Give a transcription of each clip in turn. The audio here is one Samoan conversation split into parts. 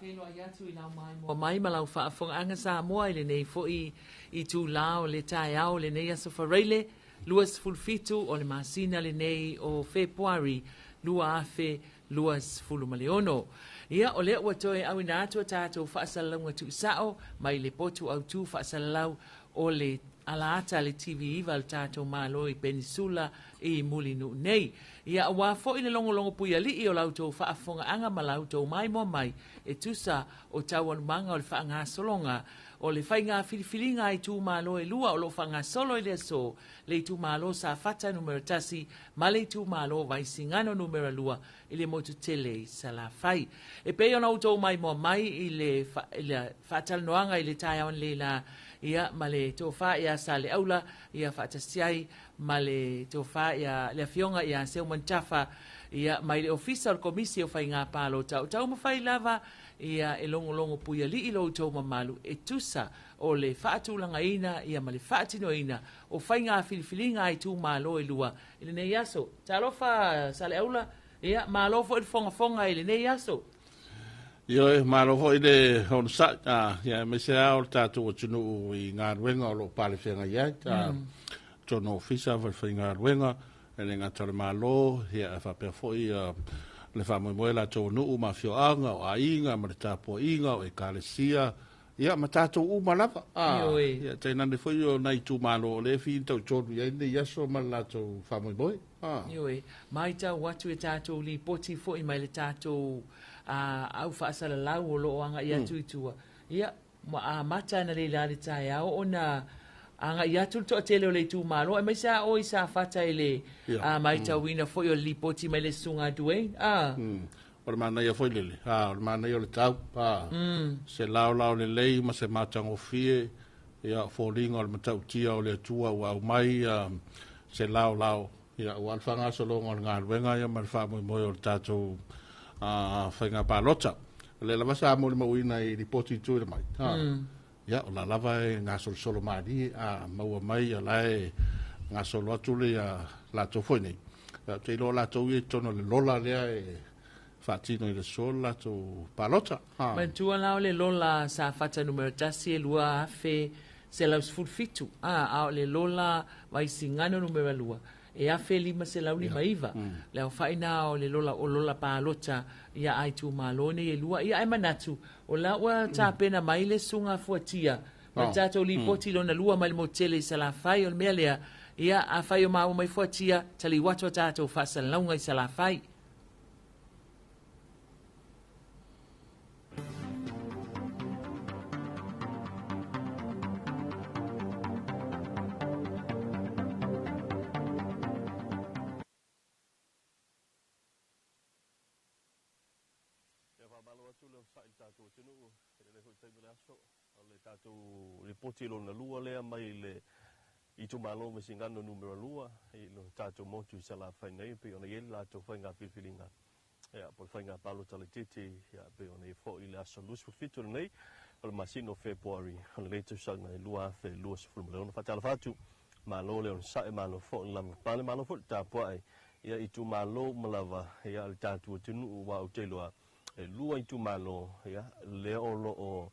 Faafeiloai atu i lau maimoa mai ma lau faafofogaaga Samoa i lenei foi itulā o le taeao o lenei aso Faraile 27 o le masina lenei o Fepuari 2026. Ia, o lea ua toe auina atu a tatou faasalalauga tuusao mai le potu autu faasalalau o le alaata a le TV9 a le tatou Malo i Penisula i Mulinuu nei. Ia, aua foi le logologo puialii o la outou faafofogaaga ma la outou maimoa mai e tusa o taualumaga o le faagasologa o le faiga filifiliga a itumalo e lua o lo o faagasolo i le aso, le itumalo Safata numera 1 ma le itumalo Vaisigano numera 2 i le motu tele i Salafai. E pei ona outou maimoa mai i le, i le faatalanoaga i le taeao analeila, ia, ma le tofa ia Saleaula, ia faatasi ai ma le tofa ia le afioga ia Seuman Tafa, ia, mai le Ofisa o le Komisi o Faiga Palota. O taumafai lava ia e logologo puialii lo outou mamalu e tusa o le faatulagaina ia ma le faatinoina o faiga filifiliga a itumalo e lua i lenei aso. Talofa Saleaula, ia malo foi le fogafoga i lenei aso. Ioe, malo foi le onosai, ia aemaise lava o le tatou atunuu i galuega o lo o palefeagai ai, totonu o ofisa ma falefaigaluega, e le gata o le Malo, ia ae faapea foi le faamoemoe o latou nuu ma afioaga, o aiga ma le tapuaiga, o ekalesia, ia ma tatou uma lava. Ioe. Ia tainane foi o nai itumalo o lea e fitaitonu i ai lenei aso ma le latou faamoemoe. Ioe, matau atu e tatou lipoti foi mai le tatou au faasalalau o lo o agai atu i tua. Ia, ua amata analeila i le taeao ona agai atu le toatele o le itumalo, aemaise lava oe i Safata i le matauina foi o le lipoti mai le Susuga a Duane. O le manaia foi lele, o le manaia o le tau, se laolao lelei ma se matagofie, ia, o foliga o le matautia o le Atua ua aumai se laolao, ia, aua le faagasologa o le galuega ia ma le faamoemoe o le tatou faiga palota. O lea lava sa molimauina i lipoti tuuina mai, ia, o la lava e gasolosolo malie, a maua mai o la e gasolo atu le latou foi nei. Ia, ou te iloa o latou ia i totonu o le lola lea e faatino i le aso le latou palota. Manatua la o le lola Safata numera 1 e 2117, a o le lola Vaisigano numera 2 e 1559. Le aofai na o le lola, o lola palota ia a itumalo nei e lua. Ia, ae manatu, o la ua tapena mai le Susuga Fuatia ma le tatou lipoti lona lua mai le motu tele i Salafai. O le mea lea, ia, afai o maua mai Fuatia, taliu atu a tatou faasalalauga i Salafai. Ia faamalo atu le onosai i le tatou atunuu i lenei foi taimi o le aso. O le tatou lipoti lona lua lea mai le itumalo Vaisigano numera 2 i lo tatou motu i Salafai nei, e pei ona i ai le latou faiga filifiliga, ia, po o le faiga palota laitiiti, ia, e pei ona i ai foi i le aso 27 lenei o le masina o Fepuari o lenei tausaga e 2026. Faatalofa atu, malo le onosai, malo foi le lavapapale, malo foi le tapuai, ia, itumalo uma lava, ia, le tatou atunuu, aua ou te iloa e lua itumalo, ia, lea o lo o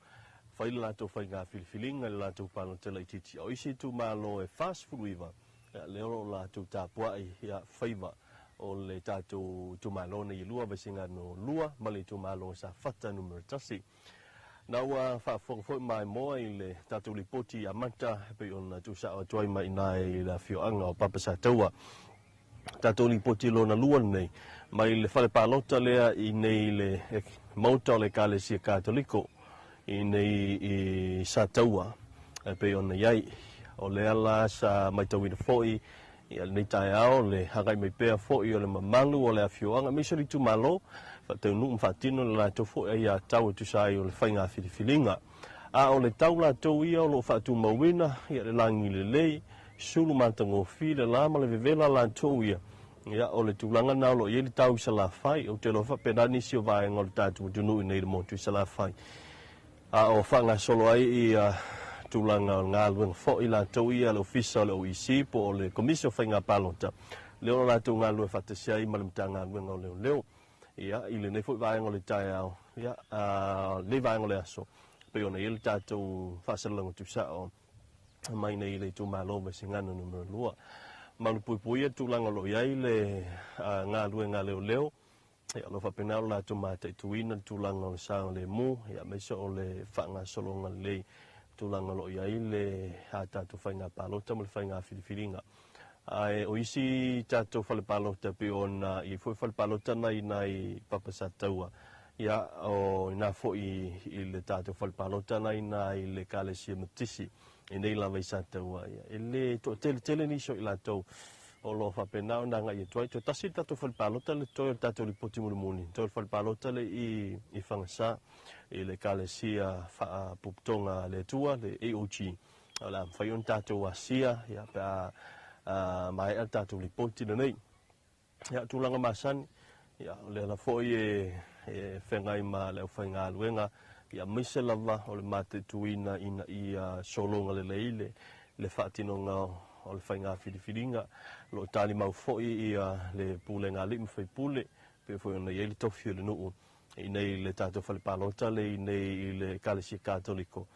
fai le latou faiga filifiliga i le latou palota laitiiti. A o isi itumalo e 49, ia, lea o lo o latou tapuai, ia, faiva o le tatou itumalo nei e lua, Vaisigano 2 ma le itumalo o Safata numera 1. Na ua faafofoga foi maimoa i le tatou lipoti amata e pei ona tuusao atu ai mai i ina i le afioaga o Papa Sataua. Tatou lipoti lona lua lenei mai le fale palota lea i nei le Maota o le Ekalesia Katoliko i nei i Sataua e pei ona i ai. O lea la sa matauina foi i lenei taeao le agai mai pea foi o le mamalu o le afioaga aemaise o le itumalo faataunuu ma faatino le latou foi aiatau e tusa ai o le faiga filifiliga. A o le tau latou ia o lo o faatumauina le lagi lelei, sulu matagofie le la ma le vevela latou ia, ia o le tulaga lena o lo o i ai le tau i Salafai. Ou te iloa faapena nisi o vaega o le tatou atunuu i nei i le motu i Salafai. A o faagasolo ai ia tulaga o galuega foi latou ia a le Ofisa o le OEC po o le Komisi o Faiga Palota, lea o lo o latou galulue faatasi ai ma le Matagaluega o Leoleo. Ia, i lenei foi vaega o le taeao, Ia, lenei vaega o le aso, pei ona i ai le tatou faasalalauga tuusao mai nei i le itumalo o Vaisigano Nu.2. Malupuipuia le tulaga o lo o i ai le galuega a leoleo, ia, o lo o faapena ona latou mataituina le tulaga o le saogalemu, ia, aemaise o le faagasologa lelei tulaga o lo o i ai le a tatou faiga palota ma le faiga filifiliga. Ae o isi tatou fale palota e pei ona i ai foi fale palota na i nai Papa Sataua, ia, o i ina foi i le tatou fale palota na i ina i le Ekalesia Metotisi i nei lava i Sataua, ia, e le toatele tele nisi o i latou o lo o faapena ona agai atu ai. Toe tasi le tatou fale palota le totoe o le tatou lipoti mulimuli, toe o le fale palota le i Fagasa i le Ekalesia Faapopotoga a le Atua, le AOG. O le a mafai ona tatou asia ia, pe a maea le tatou lipoti lenei. Ia, tulaga masani, ia, o lea la foi e feagai ma le aufaigaluega, ia, aemaise lava o le mataituina ina ia sologa lelei le faatinoga o le faiga filifiliga. O lo o talimau foi ia le pulega a alii ma faipule, pei foi ona i ai le tofi o le nuu i nei le tatou fale palota le i nei i le Ekalesia Katoliko,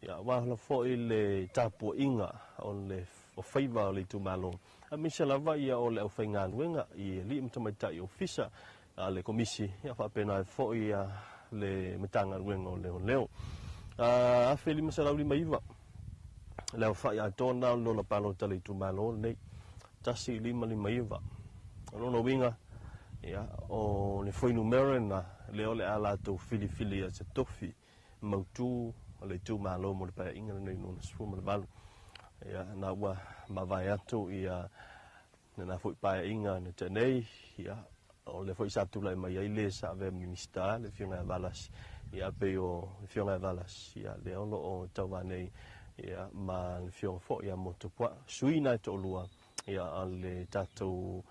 ia, aua foi le tapuaiga o le o faiva o le itumalo, aemaise lava ia o le aufaigaluega i alii ma tamaitai ofisa a le Komisi, ia faapena ai foi ia le Matagaluega o Leoleo. 1559 le aofai atoa lena o le lola palota a le itumalo lenei, 1559. O lona uiga, ia, o le fuainumera lena lea o le a latou filifilia se tofi mautu o le itumalo mo le Paeaiga lenei 2018. Ia, na ua mavae atu ia lena foi Paeaiga na tea nei, ia, o lea foi sa tulai mai ai le sa avea Minista, le Afioga ia Valasi, ia, pei o le Afioga ia Valasi, ia, lea o lo o tauva nei, ia, ma le Afioga foi ia Motuopuaa, sui na e toalua, ia, a le tatou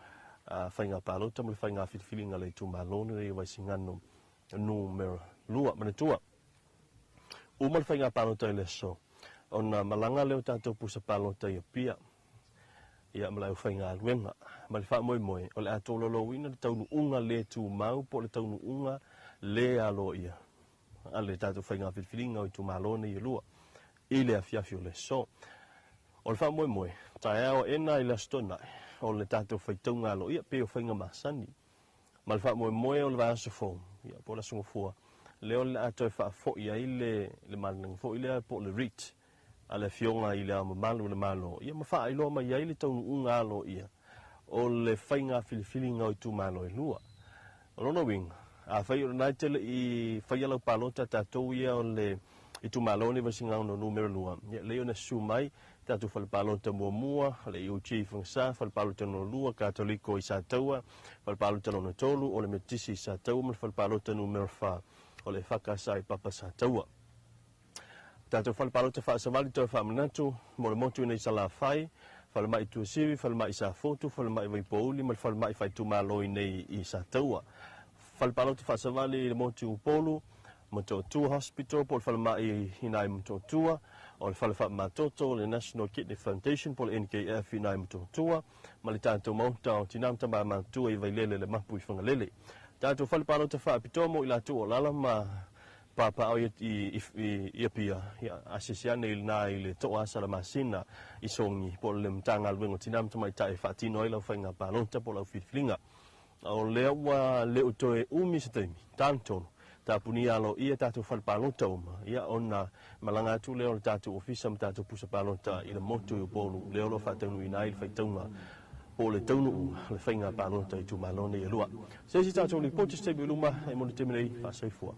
faiga palota ma le faiga filifiliga a le itumalo lenei o Vaisigano Numera 2. Manatua, uma le faiga palota i le aso, ona malaga lea o tatou pusa palota i Apia, ia, ma le aufaigaluega, ma le faamoemoe o le a tolaulauina le taunuuga le tumau po o le taunuuga le aloaia a le tatou faiga filifiliga o itumalo nei e lua i le afiafi o le aso. O le faamoemoe, taeao aena i le Aso Toonai, o le tatou faitauga aloaia pei o faiga masani. Ma le faamoemoe o le vaiaso fou, ia, po o le Aso Gafua, lea o le a toe faafoi ai le malilega foi lea po o le writ a le Afioga i Le Ao Mamalu o le Malo, ia, ma faailoa mai ai le taunuuga aloaia o le faiga filifiliga o itumalo e lua. O lona uiga, afai o lena e te le i faia lau palota tatou ia o le itumalo nei Vaisigano Numera 2, ia, lei ona susu mai tatou fale palota muamua, o le AOG i Fagasa, fale palota lona lua, Katoliko i Sataua, fale palota lona tolu, o le Metotisi i Sataua, ma le fale palota numera 4, o le EFKS i Papa Sataua. Tatou fale palota faasavali toe faamanatu mo le motu i nei Salafai, falemai Tuasivi, falemai Safotu, falemai Vaipouli ma le falemai faaitumalo i nei i Sataua. Fale palota faasavali i le motu Upolu, Motootua Hospital po o le falemai i ina i Motootua, o le fale faamamatoto o le National Kidney Foundation po o le NKF i ina i Motootua, ma le tatou maota o Tina ma Tama Matutua i Vailele le Mapu i Fagalele. Tatou fale palota faapitoa mo i latou o alala ma papaao i Apia, ia, asiasi ane i lena i le toa asa le masina i Sogi po o le Matagaluega o Tina ma Tamaitai e faatino ai lau faiga palota po o lau filifiliga. O lea ua le o toe umi se taimi, talitonu, tapunia aloaia tatou fale palota uma, ia, ona malaga atu lea o le tatou ofisa ma tatou pusa palota i le motu i Upolu, lea o lo o faataunuuina ai le faitauga po o le taunuuga o le faiga palota i itumalo nei e lua. Se isi tatou lipoti se taimi i luma e mo le taimi nei, faasoifua.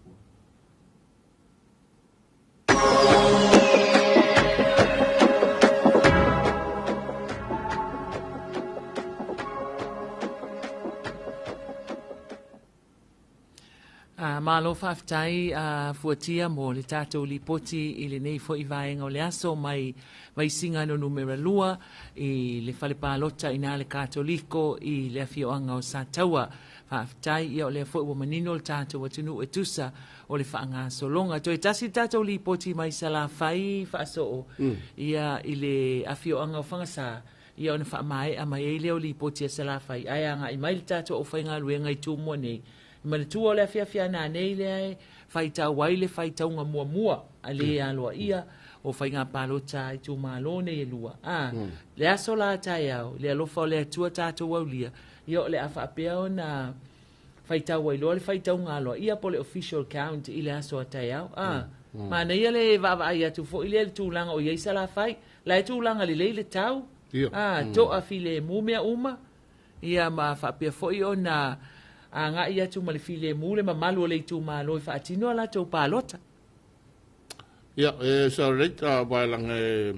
Malo faafetai Fuatia mo le tatou lipoti i lenei foi vaega o le aso mai Vaisigano Numera 2 i le fale palota i na le Katoliko i le afioaga o Sataua. Faafetai, ia o lea foi ua manino le tatou atunuu e tusa o le faagasologa. Toe tasi le tatou lipoti mai Salafai faasoo ia i le afioaga o Fagasa, ia ona faamaea mai ai lea o lipoti a Salafai, ae agai mai le tatou aufaigaluega i Tumua nei. Manatua o le afiafi a nanei lea e Faitau ai le faitauga muamua a le aloaia o faiga palota a itumalo nei e lua. A, le aso la a taeao, i le alofa o le Atua tatou aulia, ia o le a faapea ona faitau ai loa le faitauga aloaia po o le official count i le aso a taeao. A, manaia le vaavaai atu foi lea i le tulaga o i ai Salafai. La e tulaga lelei le tau, a, toa filemu mea uma, ia ma faapea foi ona agai atu ma le filemu le mamalu o le itumalo e faatino a latou palota. Ia, e sao lelei, aua e laga e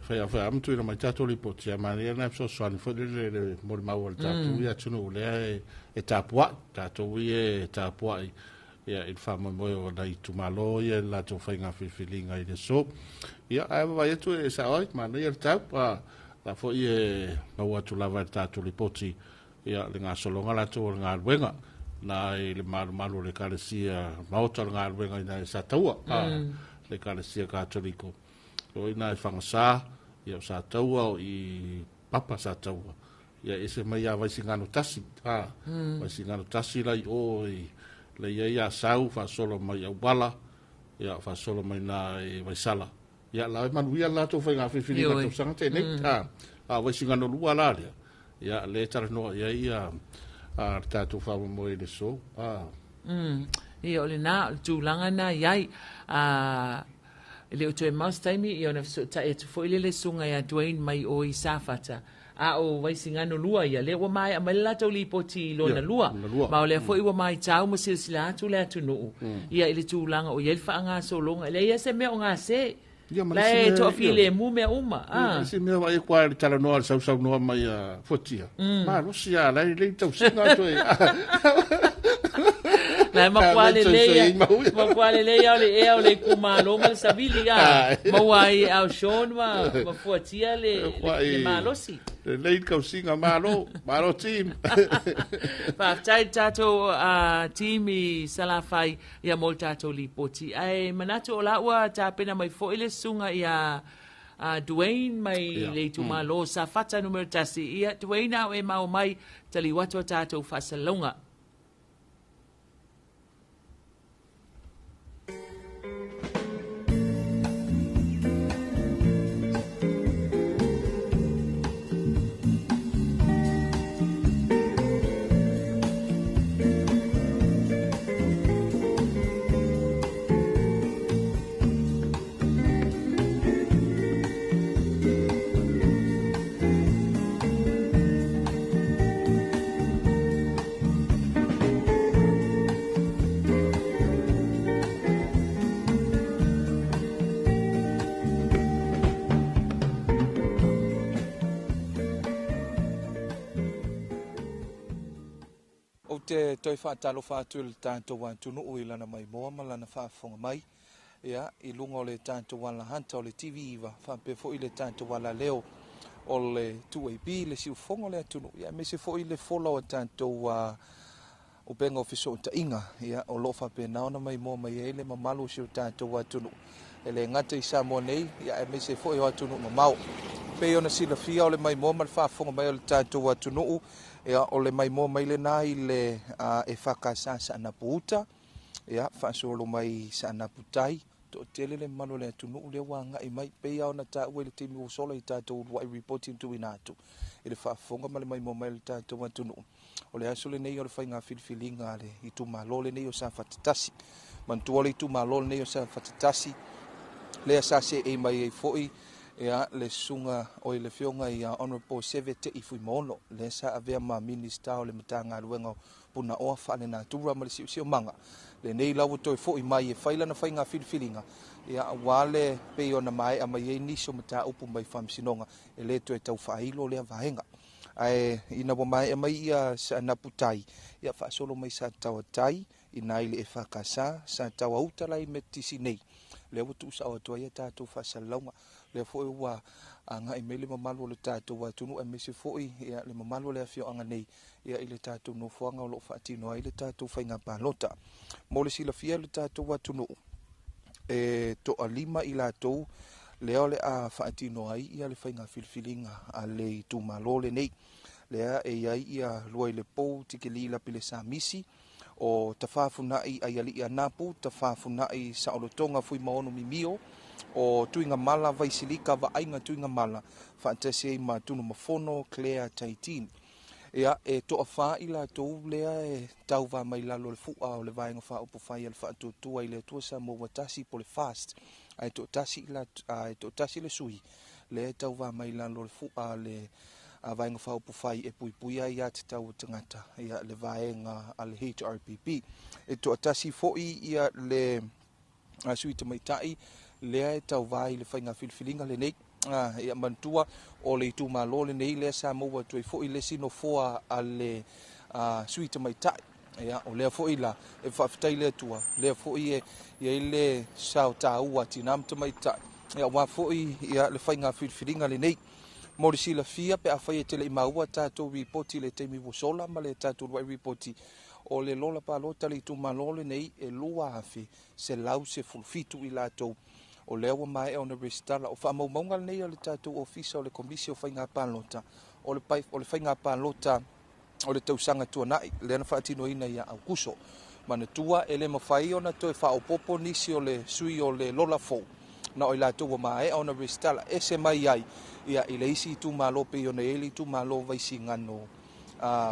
fai a fai a matuina mai tatou lipoti, a manaia na fesoasoani foi lele le molimau a le tatou ia atunuu lea e tapuai, tatou ia e tapuai ia i le faamoemoe o nai itumalo ia i le latou faiga filifiliga i le aso. Ia, ae vaavaai atu e sao ai, manaia le tau, la foi e maua atu lava i le tatou lipoti ia le gasologa latou o le galuega na i le malumalu o le Ekalesia Maota o le galuega ina e Sataua, le Ekalesia Katoliko. O ina e Fagasa, ia o Sataua o i Papa Sataua. Ia ese mai ia Vaisigano tasi, Vaisigano tasi la i o i le iai a Sau faasolo mai Auala, ia faasolo mai na i Vaisala. Ia la e manuia le latou faiga filifiliga tausaga tenei. A Vaisigano lua la lea. Ia le talanoa i ai ia le tatou faamoemoe i le aso. Ia o lena, o le tulaga na i ai. E le o toe mau se taimi, ia ona fesootai atu foi lea le susuga ia Dwayne mai o i Safata. A o Vaisigano lua ia, lea ua maea mai le latou lipoti i lona lua. Ma o lea foi ua maitau ma silasila atu le atunuu, ia i le tulaga o i ai le faagasologa. E leai lava se mea o gase. La e toafilemu mea uma. Ia, ma isi mea vaai atu lava i le talanoa, le sausaunoa mai a Fuatia, malosi lava, la e lelei tausiga atu e. La e matua lelei, matua lelei lava o le ea o le itumalo ma le savili, a. Maua ai e Al Sean ma Fuatia le malosi. Lelei le tausiga, malo, malo team. Faafetai i le tatou team i Salafai ia mo le tatou lipoti. Ae manatu o la ua tapena mai foi le susuga ia Dwayne mai le itumalo Safata numera 1. Ia Dwayne, a o e maua mai, taliu atu a tatou faasalalauga. Ou te toe faatalofa atu i le tatou atunuu i lana maimoa ma lana faafofoga mai, ia, i luga o le tatou alahata o le TV9, faapea foi le tatou alaleo o le 2AB, le siufofoga o le atunuu, ia, aemaise foi le fola o tatou upega o fesootaiga, ia, o lo o faapena ona maimoa mai ai le mamalu o si o tatou atunuu, e le gata i Samoa nei, ia, aemaise foi o atunuu mamao. E pei ona silafia o le maimoa ma le faafofoga mai o le tatou atunuu, ia, o le maimoa mai lena i le EFKS Saanapu Uta, ia, faasolo mai Saanapu Tai, toatele le mamalu o le atunuu lea ua agai mai, pei lava ona taua i le taimi ua sola i tatou uluai report na tuuina atu i le faafofoga ma le maimoa mai o le tatou atunuu. O le aso lenei o le faiga filifiliga a le itumalo lenei o Safata 1. Manatua le itumalo lenei o Safata 1, lea sa seei mai ai foi ia, le susuga o le afioga ia Honourable Seve Te'i Fuimaono, lea sa avea ma Minista o le Matagaluega o Punaoa Faalenatura ma le Siosiomaga. Lenei la ua toe foi mai e fai lana faiga filifiliga, ia, aua le pei ona maea mai ai nisi o mataupu mai Faamasinoga, e le toe tau faailo lea vaega. Ae ina ua maea mai ia Saanapu Tai, ia faasolo mai Sataoa Tai, ina i le EFKS, Sataoa Uta la i Metotisi nei, lea ua tuusao atu ai a tatou faasalalauga. Lea foi ua agai mai le mamalu o le tatou atunuu, aemaise foi ia, le mamalu o le afioaga nei, ia, i le tatou nofoaga o lo o faatino ai le tatou faiga palota. Mo le silafia le tatou atunuu, e toalima i latou lea o le a faatino ai ia le faiga filifiliga a le itumalo lenei. Lea e i ai ia Luailepou Tikili Lapile Samisi, O Tafafuna'i Aiali'i Anapu, Tafafuna'i Sa'olotoga Fuimaono Mimio, o Tuigamala Vaisilika Vaaiga Tuigamala, faatasi ai ma Tunumafono Claire Taitin. Ia, e toafā i latou lea e tauva mai lalo o le fu'a o le Vaega Faaupufai a le Faatuatua i le Atua Samoa ua Tasi po o le FAST, ae toatasi ae toatasi le sui lea e tauva mai lalo o le fu'a a le Vaega Faaupufai e Puipuia Aiā Tatau a Tagata, ia, le vaega a le HRPP. E toatasi foi ia le sui tamaitai lea e tauva i le faiga filifiliga lenei. Ia manatua o le itumalo lenei lea sa maua atu ai foi le isi nofoa a le sui tamaitai. Ia, o lea foi la e faafetai le Atua, lea foi e i ai le sao taua a tinā ma tamaitai, ia, aua foi ia le faiga filifiliga lenei. Mo le silafia, pe afai e te le i maua tatou ripoti i le taimi ua sola ma le tatou uluai ripoti o le lola palota le itumalo lenei, e 2,117 i latou o lea ua maea ona resitala. O faamaumauga lenei a le tatou Ofisa o le Komisi o Faiga Palota, o le faiga palota o le tausaga tuanai lea na faatinoina ia Aukuso. Manatua e le mafai ona toe faaopoopo nisi o le sui o le lola fou, na o i latou ua maea ona resitala, ese mai ai ia i le isi itumalo pei ona i ai le itumalo Vaisigano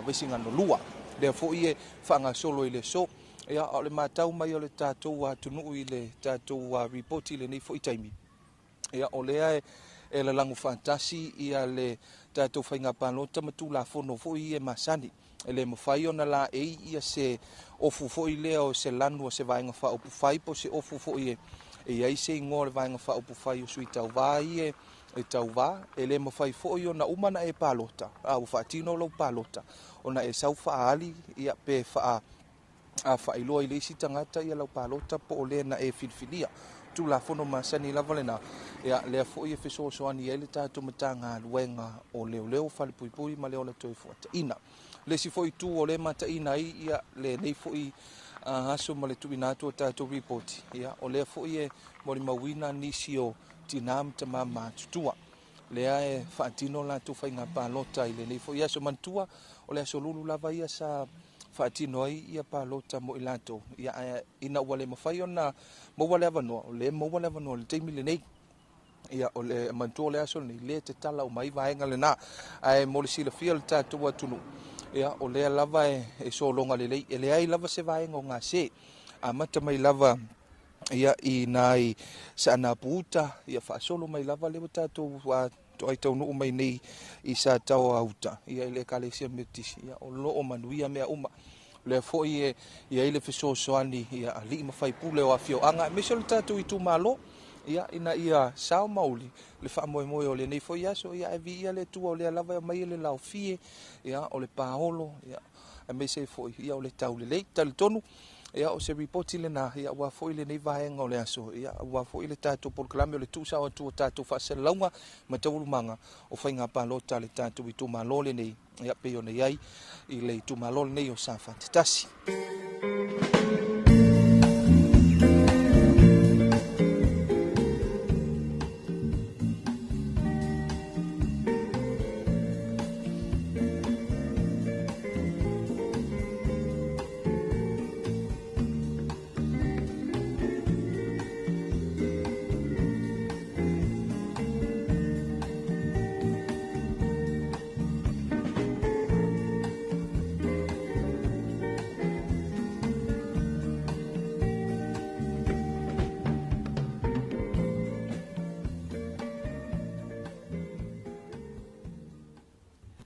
Vaisigano 2 lea foi e faagasolo i le aso. Ia, o le matau mai o le tatou atunuu i le tatou ripoti i lenei foi taimi, ia, o lea e lalago faatasi ia le tatou faiga palota ma Tulafono foi ia masani. E le mafai ona laei ia se ofu foi lea o se lanu o se Vaega Faaupufai, po o se ofu foi e i ai se igoa o le Vaega Faaupufai o sui tauva ia e tauva. E le mafai foi ona uma na e palota, a ua faatino lau palota, ona e sau faaali ia pe faailoa i le isi tagata ia lau palota po o lea na e filifilia. Tulafono masani lava lena, ia, lea foi e fesoasoani ai le tatou Matagaluega o Leoleo, Falepuipui ma le Ola Toefuataiga. Le isi foi itu o lea mataina ai ia lenei foi aso ma le tuuina atu o tatou ripoti, ia, o lea foi e molimauina nisi o tinā ma tamā matutua lea e faatino latou faiga palota i lenei foi aso. Manatua o le aso Lulu lava ia sa faatino ai ia palota mo i latou, ia, ae ina ua le mafai ona maua le avanoa, o lea maua le avanoa i le taimi lenei. Ia, o le manatua o le aso lenei lea tatala uma ai vaega lena. Ae mo le silafia o le tatou atunuu, ia, o lea lava e sologa lelei, e leai lava se vaega o gase, amata mai lava ia i nai Saanapu uta, ia faasolo mai lava lea ua tatou toai taunuu mai nei i Sataoa uta, ia, i le Ekalesia Metotisi. Ia, o loo manuia mea uma. O lea foi e i ai le fesoasoani ia alii ma faipule o afioaga aemaise o le tatou itumalo, ia, ina ia sao mauli le faamoemoe o lenei foi aso. Ia, ae viia le Atua o lea lava e aumai le laofie, ia, o le paolo, ia, aemaise foi ia o le taulelei. Talitonu, ia, o se ripoti lena, ia, aua foi lenei vaega o le aso, ia, aua foi le tatou polokalame o le tuusao atu o tatou faasalalauga ma taualumaga o faiga palota a le tatou itumalo lenei, ia, pei ona i ai i le itumalo lenei o Safata 1.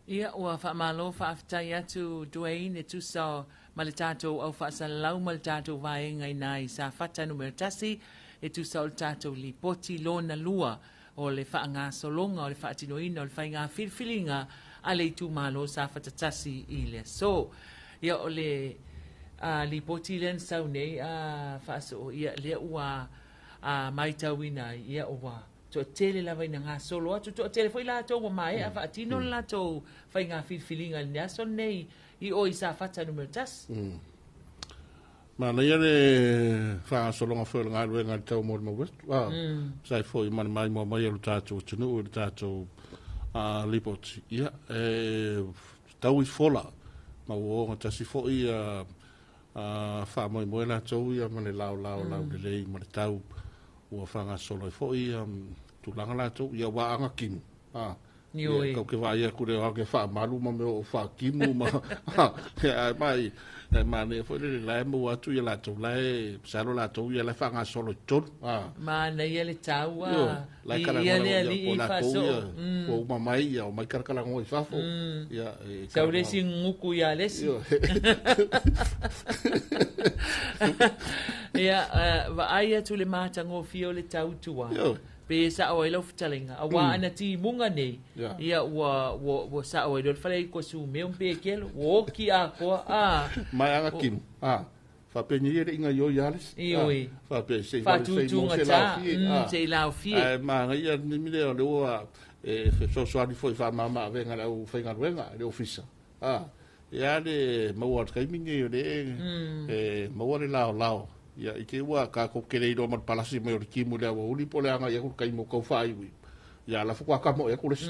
Ia, ua faamalo faafetai atu Dwayne e tusa ma le tatou au faasalalau ma le tatou vaega i nai Safata 1, e tusa o le tatou lipoti lona lua o le faagasologa o le faatinoina o le faiga filifiliga a le itumalo Safata 1 i le aso. Ia, o le lipoti lea na sau nei faasoo, ia, lea ua matauina ai, ia, ua toatele lava ina gasolo atu, toatele foi latou ua maea faatino le latou faiga filifiliga i le aso lenei i o i Safata 1. Manaia le faagasologa foi o le galuega i le tau molimau atu. Sa foi ma le maimoa mai o le tatou atunuu i le tatou lipoti. Ia, e tau i fola, ma ua ogatasi foi. Faamoemoe latou ia ma le laolao laulelei ma le tau ua faagasolo ai foi ia tulaga latou ia ua aga timu. Ioe. Ia kau ke vaai atu le o ke faamalu ma mea o faatimu ma ia, ai mai e manaia foi le la e maua atu ia latou la e masalo latou ia la e faagasolo i totonu. Manaia le taua. Io, la e I ia kalagona le ia alii po latou faasoo. ia ua uma mai ia o mai kalakalagoa i fafo. Ia e Sau le kalagoa. isi gugu ia le isi. Io. Ia, vaai atu le matagofie o le tautua. Io. Pe sa'o ai lau fetalaiga, auā ana timuga nei, ia ua sa'o ai loa le fale i kosumeo ma pekelo, ua oki atoa a. Mai aga kimu. Faapea nei e le i gaioi lava le isi. Ioe. Faapea se i vale se i mo se Faatutugata, laofie. Se i laofie. Ae manaia le nimi lea o le ua e fesoasoani foi faamama-avega i le aufaigaluega i le ofisa. Ia le maua o le taimi nei o le e maua le laolao. Ia i te ua tatou tele iloa ma le palasi mai o le timu i le aoauli po o le agai atu le taimi o tau faaiuiu. Ia la faatoa kamo atu le isi.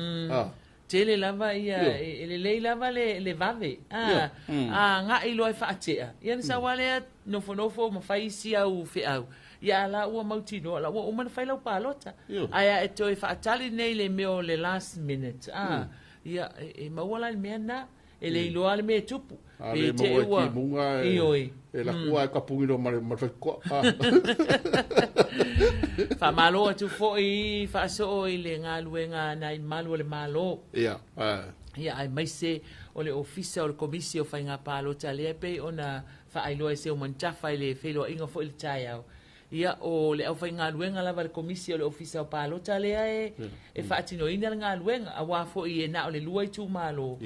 Tele lava ia Io. e lelei lava le vave. Io. A ga'i loa e faate'a, ia na sau a lea nofonofo ma fai isi au fe'au, ia a la ua mautinoa la ua uma na fai lau palota. Io. Ae a e toe faatali nei le mea o le last minute, ia e maua la le mea na e le iloa le mea e tupu. A Pe le te maua e ua timuga e Ioe. e latua e kapuni loa ma le faitotoa. Faamalo atu fo'i faasoo i le galuega nai malu o le Malo. Ia. Ia aemaise o le ofisa o le Komisi o Faiga Palota lea pei ona faailoa e seu manutafa i le feiloaiga foi le taeao. Ia o le aufaigaluega lava le Komisi o le Ofisa o Palota lea e faatinoina le galuega, auā foi e na o le lua itumalo.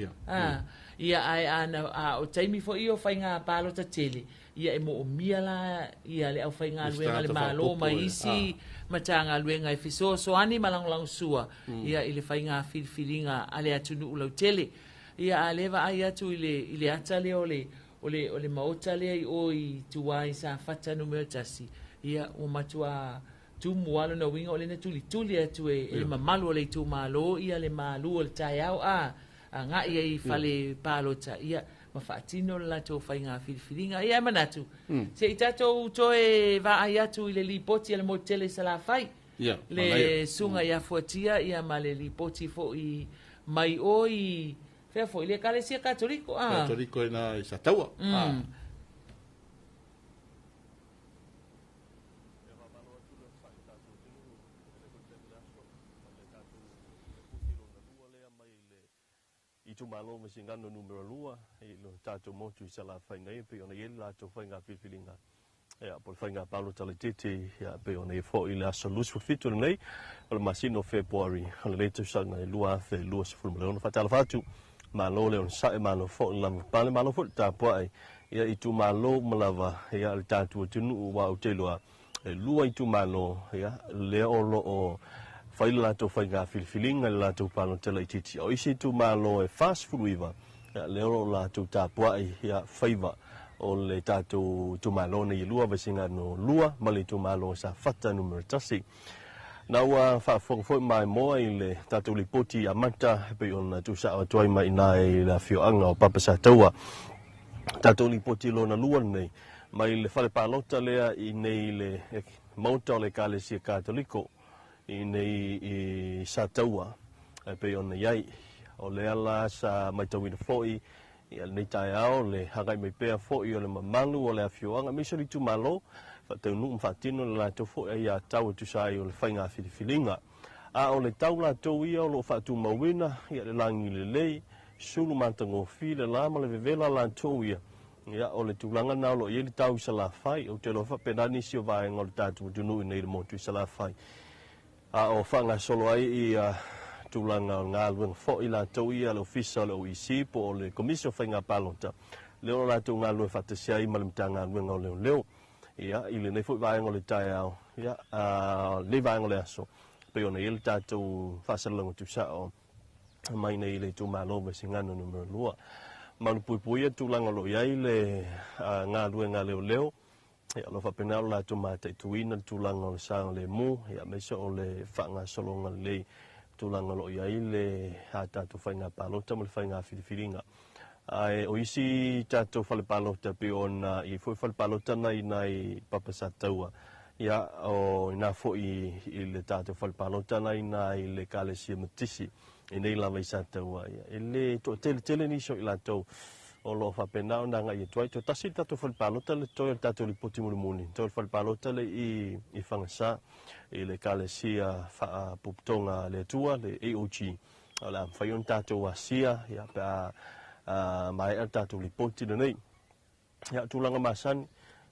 Ia ae ana a o taimi foi o faiga palota tele, ia e moomia la ia le aufaigaluega le tagata Malo faaopoopo ma e, isi matagaluega e fesoasoani ma lagolagosua ia i le faiga filifiliga a le atunuu lautele. Ia a lea vaai atu i le ata lea o le maota lea i o i tua i Safata 1, ia ua matua tumu lava lona uiga o lena tulituli atu e le mamalu o le itumalo ia le malu o le taeao a agai ai i fale palota ia ma faatino le latou faiga filifiliga. Ia e manatu se i tatou toe vaai atu i le lipoti a le motu tele i Salafai, Ia, le manaia. suga ia Fuatia ia ma le lipoti foi mai o i fea foi le Ekalesia Katoliko a. Katoliko ina i Sataua. Ia faamalo atu le onosai i tatou atunuu i lenei foi taimi le aso. O le tatou lipoti lona lua lea mai le itumalo Vaisigano Nu.2 i lo tatou motu i Salafai nei, e pei ona i ai le latou faiga filifiliga. Ia, po o le faiga palota laitiiti, ia, pei ona i ai foi le aso 27 lenei o le masina o Fepuari o lenei tausaga e 2026. Faatalofa atu, malo le onosai, malo foi le lavapapale, malo foi le tapuai ia itumalo uma lava ia le tatou atunuu, aua ou te iloa e lua itumalo ia lea o loo fai le latou faiga filifiliga i le latou palota laitiiti. O isi itumalo e 49 ia lea o loo latou tapuai ia faiva o le tatou itumalo nei e lua, Vaisigano 2 ma le itumalo o Safata 1. Na ua faafofoga foi maimoa i le tatou lipoti amata e pei ona tuusao atu ai mai ina i le afioaga o Papa Sataua. Tatou lipoti lona lua lenei mai le fale palota lea i nei le maota o le Ekalesia Katoliko i nei i Sataua e pei ona i ai. O lea la sa matauina foi ia lenei taeao le agai mai pea foi o le mamalu o le afioaga aemaise o le itumalo faataunuu ma faatino le latou foi aiatatau e tusa ai o le faiga filifiliga. A o le tau latou ia o loo faatumauina ia le lagi lelei, sulu matagofie le la ma le vevela latou ia. Ia o le tulaga na o loo i ai le tau i Salafai. Ou te iloa faapena nisi o vaega o le tatou atunuu i nei le motu i Salafai. A o faagasolo ai ia tulaga o galuega foi latou ia le ofisa o le OEC po o le Komisi o Faiga Palota lea o latou galulue faatasi ai ma le Matagaluega o Leoleo. Ia i lenei foi vaega o le taeao, ia lenei vaega o le aso, pei ona i ai le tatou faasalalauga tuusao mai nei le itumalo Vaisigano Nu.2. Malupuipuia tulaga o lo o i ai le galuega a leoleo. Ia, o lo o faapena o latou mataituina le tulaga o le saogalemu, ia, aemaise o le faagasologa lelei tulaga o lo o i ai le a tatou faiga palota ma le faiga filifiliga. Ae o isi tatou fale palota pei ona i ai foi fale palota na i nai Papa Sataua, ia o i ina foi i le tatou fale palota na i ina i le Ekalesia Metotisi i nei lava i Sataua, ia e le toatele tele nisi o i latou o lo o faapena ona agai atu ai. Toe tasi le tatou fale palota le totoe o le tatou lipoti mulimuli, toe o le fale palota le i i Fagasa i le Ekalesia Faapopotoga a le Atua, le AOG. O le a mafai ona tatou asia ia, pe a maea le tatou lipoti lenei. Ia, tulaga masani,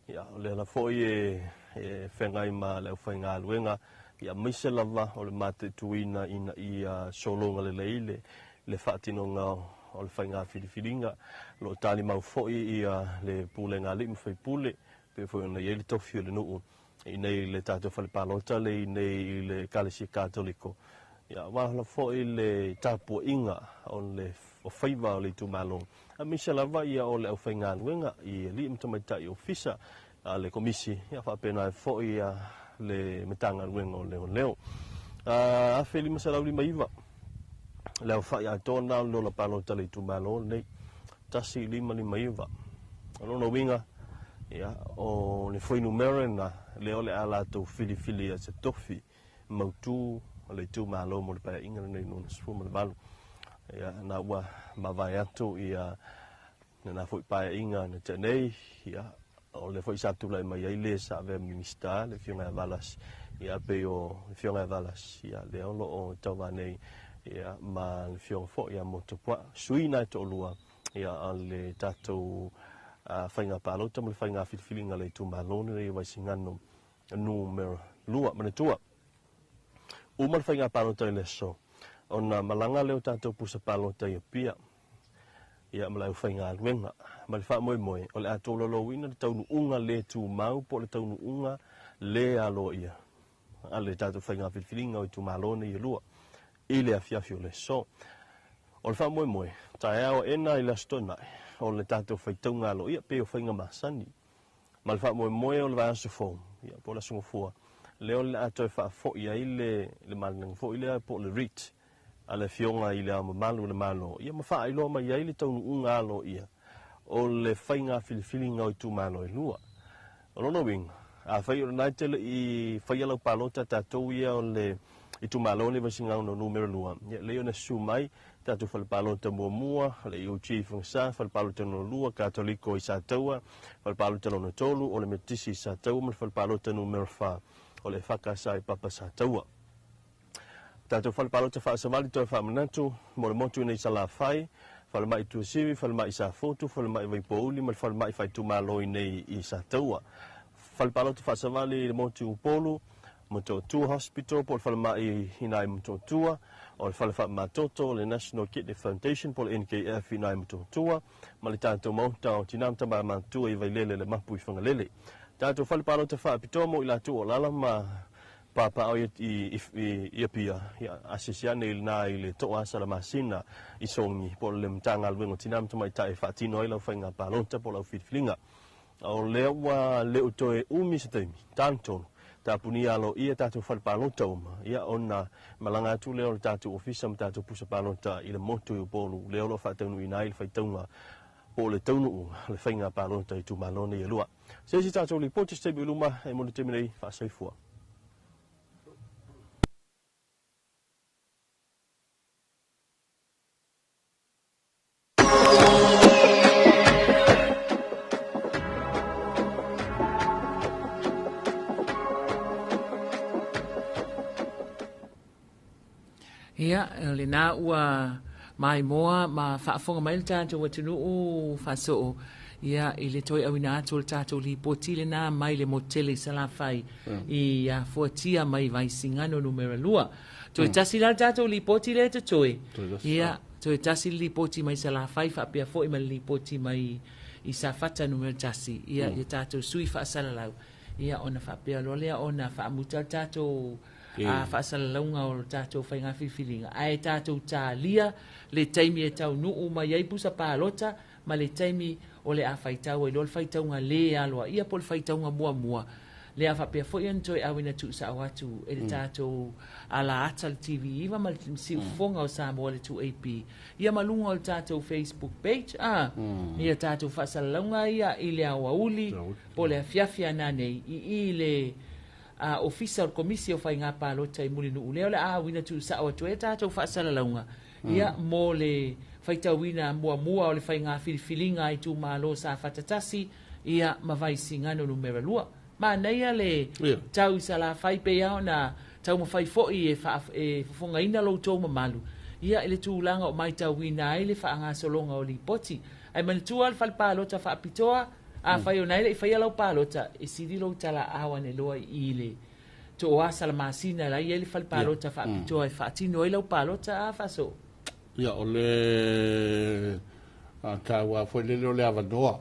ia, o lea la foi e feagai ma le aufaigaluega, ia, aemaise lava o le mataituina ina ia sologa lelei le faatinoga o le faiga filifiliga. O lo o talimau foi ia le pulega a alii ma faipule, pei foi ona i ai le tofi o le nuu i inei i le tatou fale palota le i inei i le Ekalesia Katoliko, ia, aua lava foi le tapuaiga o le o faiva o le itumalo, aemaise lava ia o le aufaigaluega i alii ma tamaitai ofisa a le Komisi, ia faapena ai foi ia le Matagaluega o Leoleo. 1559 le aofai atoa lena o le lola palota a le itumalo lenei, 1559. O lona uiga, ia, o le fuainumera lena lea o le a latou filifilia se tofi mautu o le itumalo mo le Paeaiga lenei 2018. Ia, na ua mavae atu ia lena foi Paeaiga na tea nei, ia, o lea foi sa tulai mai ai le sa avea Minista, le Afioga ia Valasi, ia, pei o le Afioga ia Valasi, ia, lea o lo o tauva nei, ia, ma le Afioga foi ia Motuopuaa, sui na e toalua, ia, o le tatou faiga palota ma le faiga filifiliga a le itumalo lenei o Vaisigano numera 2. Manatua, uma le faiga palota i le aso, ona malaga lea o tatou pusa palota i Apia, ia, ma le aufaigaluega, ma le faamoemoe o le a tolaulauina le taunuuga le tumau po o le taunuuga le aloaia a le tatou faiga filifiliga o itumalo nei e lua i le afiafi o le aso. O le faamoemoe, taeao aena i le Aso Toonai, o le tatou faitauga aloaia pei o faiga masani. Ma le faamoemoe o le vaiaso fou, ia, po o le Aso Gafua, lea o le a toe faafoi ai le maliega foi lea po o le writ a le Afioga i Le Ao Mamalu o le Malo, ia ma faailoa mai ai le taunuuga aloaia o le faiga filifiliga o itumalo e lua. O lona uiga, afai o lena e te le i faia lau palota tatou ia o le itumalo lenei Vaisigano numera 2, ia lelei ona susu mai tatou fale palota muamua, le EOG i Fagasa, fale palota lona lua, Katoliko i Sataua, fale palota lona tolu, o le Metotisi i Sataua ma le fale palota numera 4, o le EFKS i Papa Sataua. Tatou fale palota faasavali toe faamanatu mo le motu i nei Salafai, falemai Tuasivi, falemai Safotu, falemai Vaipouli ma le falemai faaitumalo i nei i Sataua. Fale palota faasavali i le motu Upolu, Motootua Hospital po o le falemai i ina i Motootua, o le fale faamamatoto o le National Kidney Foundation po o le NKF i ina i Motootua, ma le tatou maota o Tina ma Tama Matutua i Vailele le Mapu i Fagalele. Tatou fale palota faapitoa mo i latou o alala ma Pāpāo i Apia, ia, asiasi ane i lena i le Toa Salamasina i Sogi, po o le Matagaluega o Tina ma Tamaitai e faatino ai lau faiga palota po o lau filifiliga. O lea ua le o toe umi se taimi, talitonu, tapunia aloaia tatou fale palota uma, ia, ona malaga atu lea o le tatou ofisa ma tatou pusa palota i le motu i Upolu, lea o lo o faataunuuina ai le faitauga po o le taunuuga o le faiga palota i itumalo nei e lua. Se isi tatou lipoti se taimi i luma e mo le taimi nei, faasoifua. Ia, o lena ua maimoa ma faafofoga mai le tatou atunuu faasoo ia i le toe auina atu o le tatou lipoti lena mai le motu tele i Salafai i fuatia mai Vaisigano numera 2. Toe tasi la le tatou lipoti lea e totoe. Ia, toe tasi le lipoti mai Salafai faapea foi ma le lipoti mai i Safata numera 1. Ia, ia tatou sui faasalalau. Ia, ona faapea loa lea ona faamuta le tatou a faasalalauga o le tatou faiga filifiliga, ae tatou talia le taimi e taunuu mai ai pusa palota ma le taimi o le a faitau ai loa le faitauga lē aloaia po o le faitauga muamua. Le a faapea foi ona toe auina tuusao atu e le tatou alaata le TV9 ma le Siufofoga o Samoa le 2AP, ia ma luga o le tatou Facebook page, ia tatou faasalalauga ia i le aoauli po o le afiafi ananei i le Ofisa o le Komisi o Faiga Palota i Mulinuu lea o le a auina tuusao atu ai tatou faasalalauga ia mo le faitauina muamua o le faiga filifiliga a itumalo Safata 1 ia ma Vaisigano numera 2. Manaia le tau i Salafai pe ia ona taumafai foi e fofogaina lo outou mamalu ia i le tulaga o maitauina ai le faagasologa o lipoti. Ae manatua le fale palota faapitoa, afai ona e le i faia lau palota, e sili lou talaau ane loa i le toa salamasina la i ai le fale palota faapitoa e faatino ai lau palota a faaso. Ia o le taua foi lele o le avanoa.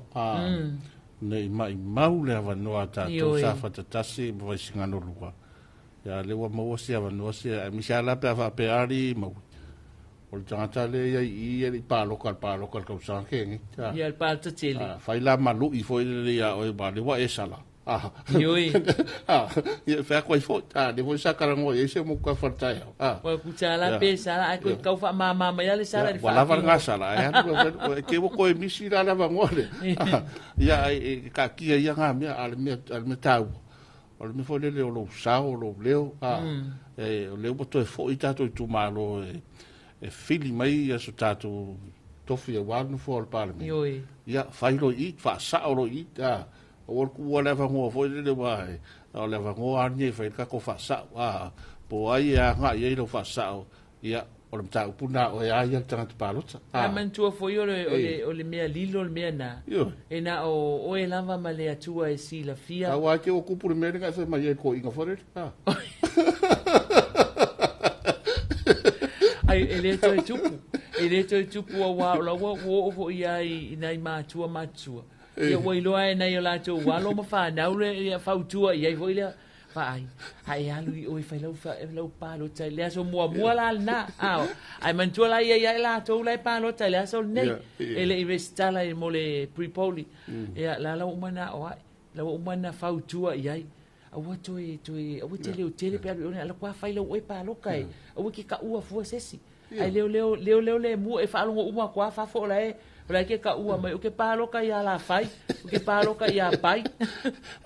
Nei mai mau le avanoa tatou Safata 1 ma Vaisigano 2. Ia le ua maua se avanoa se ai misi ala pe faapea ali mau. O le tagata le ia i i le paloka le kausaga ke ngi. Ia le palota tele. Fai la malui foi le ia oe ba le wa e sala. Ioi. Ia fa koi foi. Le foi sa karango ia se mo ka farta ia. Wa kuta la pe sala ai ko kau fa mama mai le sala le fa. Wa lava nga sala. Ai ke wo ko e misi la lava ngole. Ia e ka kia ia nga mea ale me tau. O le me foi le o lo sao lo leo. E o le o toe foi tatou itumalo e fili mai ia so tatou tofi e wanu fo o le parliament. Ioi. Ia fai lo i fa sao lo i. O le kua le avangoa foi le wa o le avangoa ani fai ka ko fa sao po ai a nga ia lo fa sao ia o le mata upuna o ia ia tanga palota. A mantua foi o le mea lilo le mea na. E na o e lava ma le atua e si la fia. A wa ke o kupu le mea nga se mai ko inga fore. Ai e le toe tupu. E le toe tupu o wa la wa o fo ia i nai matua matua. Ia ua iloa e nai o latou alo ma fanau le ia fautua i ai foi lea faai ai alu i oi fai lau palota i le aso muamua la lena ai manatua la ia ia latou la e palota i le aso lenei e le i resitala mo le pre-polling ia la lau uma na o ai lau uma na fautua i ai aua toe aua te leo tele pe alu i ona ala kua fai lau oe paloka e aua ke kaua fua sesi ai leo leo leo leo le mua e faalogo uma kua fafo la e o ke ka ua mai o ke paloka ia la fai o ke paloka ia pai.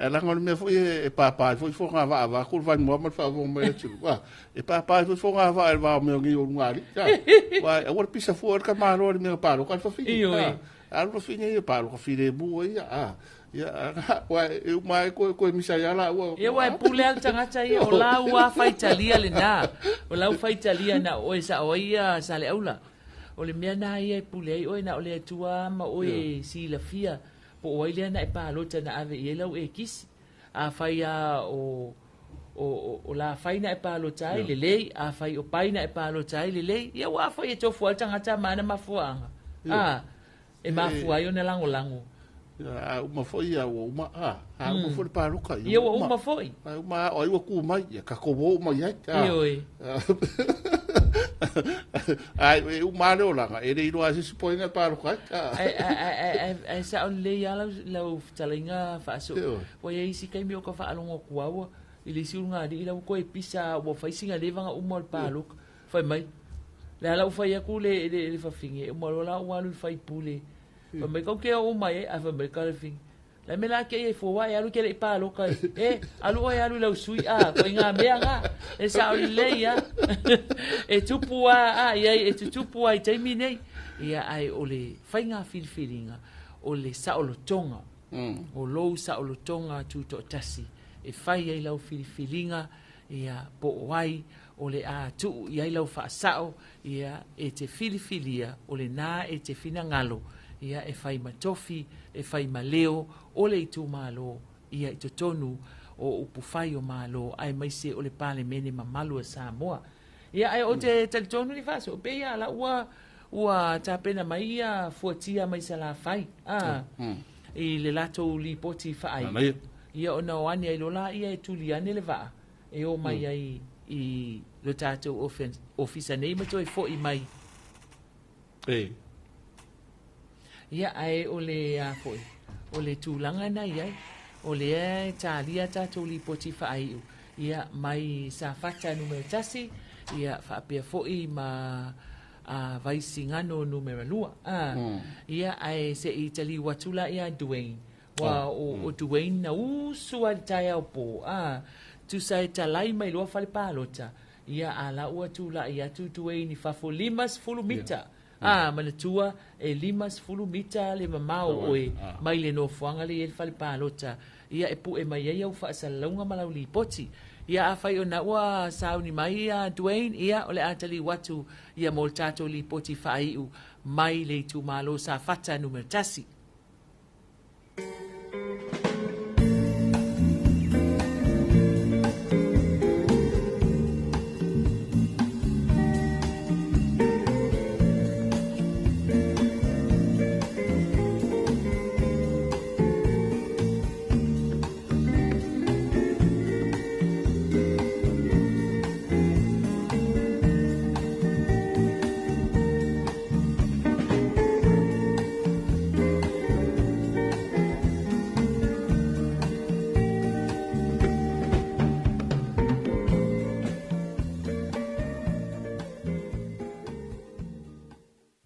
E langa o le mea foi e papai foi fo ngā vaa vaa kul vai mua ma le faavonga mai le tulu. E papai foi fo ngā vaa e vaa mea ngi o lunga ali. Wa aua le pisa fua le ka malo le mea paloka le fafine. Ioi. Alu fafine ia paloka file mua ia. Ia wa e uma e koe misa ia la ua. Ia wa e pule al tagata ia o la ua faitalia le na. O la ua faitalia na oe sa o ia sa le aula. O le mea na ia e pule ai oe na o le atua ma oe si la fia po o ai lea na e palota na ave i ai lau e kisi. A fai a o la fai na e palota ai lelei, a fai o pai na e palota ai lelei. Ia ua foi e tofu al tagata ma ana mafuaanga. E mafua ai ona langolango. A uma foi ia ua uma a uma foi le paloka. Ia ua uma foi. A uma o ai ua ku mai ia ka ko uma ia. Ioi. Ai e uma le olanga e le iloa se si poinga paloka. Ai ai sa o le ia lau fitalinga faaso. Ua ia isi kaimi o ka faalogo kuaua i le isi uluga alii lau koe pisa ua faisiga levaga uma o le paloka. Fai mai. Le ala ufai aku le fafine uma loa la ua alu i le faipule. Fai mai kau ke o mai ai fai mai ka le fafine. La me la ke e fua e alu ke le i paloka e alu oe alu lau sui a ko ngā mea ngā e sa o le ia e tupu a ia e tutupu ai taimi nei ia ai o le whainga filifiliga o le saolotoga o lou saolotoga tutoatasi e fai ai lau filifiliga ia po o ai o le a tuu i ai lau faasao ia e te filifilia o le nā e te finagalo ia e fai matofi e fai maleo o le itumalo ia i totonu o upufai o malo ai maise o le palemene mamalu a Samoa. Ia ai o te talitonu ni faso pe ia la ua tapena mai ia fuatia mai Salafai i le latou lipoti faai. Ia ona o ane ai lola ia e tuli ane le vaa e o mai ai i le tatou ofisa nei ma toe foi mai. Ia ai o le a foi o le tulaga na iai o lea e talia tatou lipoti faaiu ia mai Safata Nu.1 ia faapea foi ma Vaisigano Nu.2. Ia ae se i taliu atu la ia Dwayne. Wa o Dwayne na usu ai le taeao po. Tusa e talai mai loa fale palota. Ia a la ua tula'i atu Dwayne i fafo 50 mita. Manatua e 50 mita le mamao oe mai le nofoaga le i ai le fale palota. Ia e pu'e mai ai au faasalalauga ma lau lipoti. Ia afai ona ua sauni mai ia Dwayne, ia o le a taliu atu ia mo le tatou lipoti faaiu mai le itumalo Safata Nu.1.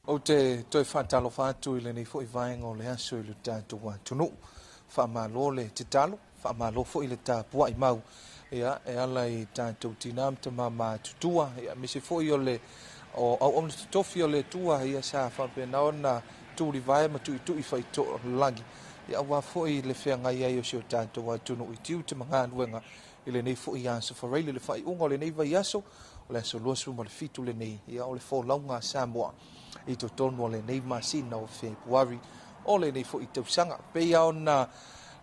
Ou te toe faatalofa atu i lenei foi vaega o le aso i le tatou atunuu. Faamalo le tatalo, faamalo foi le tapuai mau ia e ala i tatou tina ma tama matutua, ia aemaise foi o le o auauna totofi o le Atua ia sa faapena ona tulivae ma tuitui faitoalagi ia aua foi le feagai ai o si o tatou atunuu i tiute ma galuega i lenei foi aso faraile le faaiuga o lenei vaiaso o le aso 27 lenei ia o le folauga a Samoa i totonu o lenei masina o Fepuari o lenei foi tausaga. Pei ona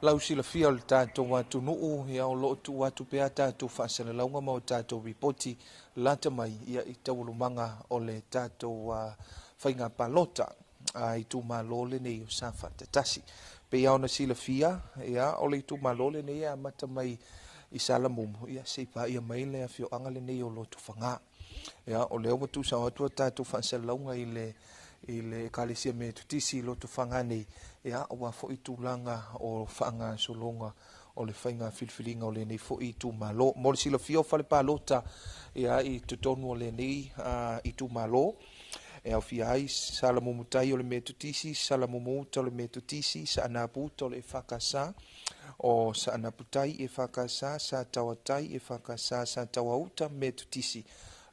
lausilafia o le tatou atunuu ia o loo tuu atu pea tatou faasalalauga ma o tatou ripoti lata mai ia i taualumaga o le tatou faiga palota a itumalo lenei o Safata 1. Pei ona silafia ia o le itumalo lenei e amata mai i Salamumu ia se i paia mai le afioaga lenei o Lotofaga. Ia o lea ua tuusao atu a tatou faasalalauga i le Ekalesia Metotisi i Lotofaga nei, ia aua foi tulaga o faagasologa o le faiga filifiliga o lenei foi itumalo. Mo le silafia o fale palota ia i totonu o lenei itumalo e aofia ai Salamumutai o le Metotisi, Salamumuuta o le Metotisi, Saanapuuta o le EFKS, o Saanaputai EFKS, Satauatai EFKS, Satauauta Metotisi,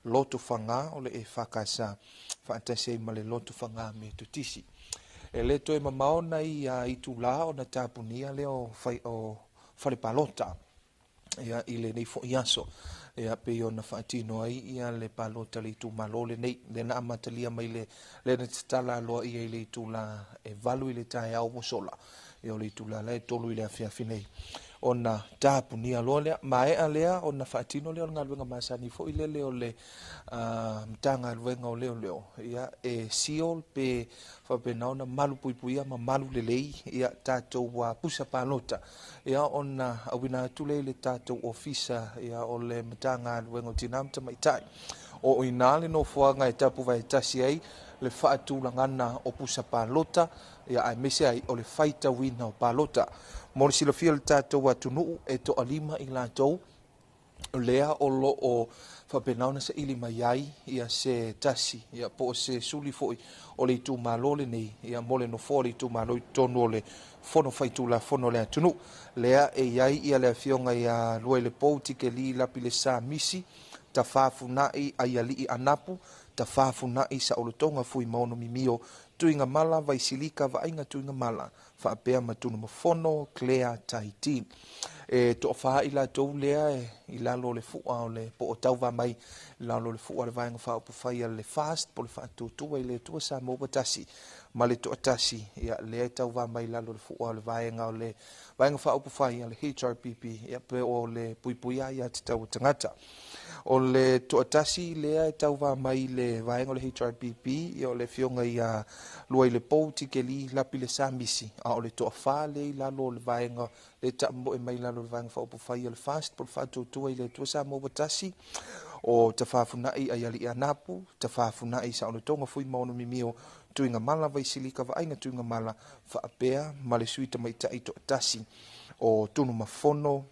Lotofaga o le EFKS, faatasi ai ma le Lotofaga Metotisi. E le toe mamao nai itula ona tapunia lea o fale palota ia i lenei foi aso ia pei ona faatino ai ia le palota le itumalo lenei le na amatalia mai le na tatala aloa ia i le itula e 8 i le taeao ua sola ia o le itula la e 3 i le afiafi nei ona tapunia loa lea maea lea ona faatino lea o le galuega masani foi lele o le Matagaluega o Leoleo ia e seal pe faapena ona malu puipuia ma malu lelei ia tatou pusa palota ia ona auina atu lea i le tatou ofisa ia o le Matagaluega o Tina ma Tamaitai o ina le nofoaga e tapuvaetasi ai le faatulagana o pusa palota ia aemaise ai o le faitauina o palota. Mo le silafia o le tatou atunuu e toalima i latou lea o loo faapena ona saili mai ai ia se tasi ia po o se suli foi o le itumalo lenei ia mo le nofoa o le itumalo i totonu o le Fono Faitulafono o le atunuu. Lea e i ai ia le afioga ia Luailepou Tikeli Lapilesa Misi, Tafafunai Aialii Anapu, Tafafunai Saolotoga Fuimaono Mimio, Tuigamala Vaisilika Vaaiga Tuigamala, faapea ma Tunumafono Claire Tahiti. E toafā i latou lea i lalo o le fua o le po o tauva mai i lalo o le fua o le vaega faaupufai a le FAST po o le faatuatua i le Atua Samoa ua tasi ma le toatasi ia lea e tauva mai i lalo o le fua o le vaega faaupufai a le HRPP ia pe o le puipuia ia tatau o tagata. O le toatasi lea e tauva mai le vaega o le HRPP ia o le afioga ia Luailepou Tikeli Lapilesa Misi, a o le toafā lea i lalo o le vaega le taamoe mai lalo o le vaega faaupufai o le FAST po o le faatuatua i le Atua Samoa ua tasi o Tafafunai Aialii Anapu, Tafafunai Saolotoga Fuimaono Mimio, Tuigamala Vaisilika Vaaiga Tuigamala, faapea ma le sui tamaitai toatasi o Tunumafono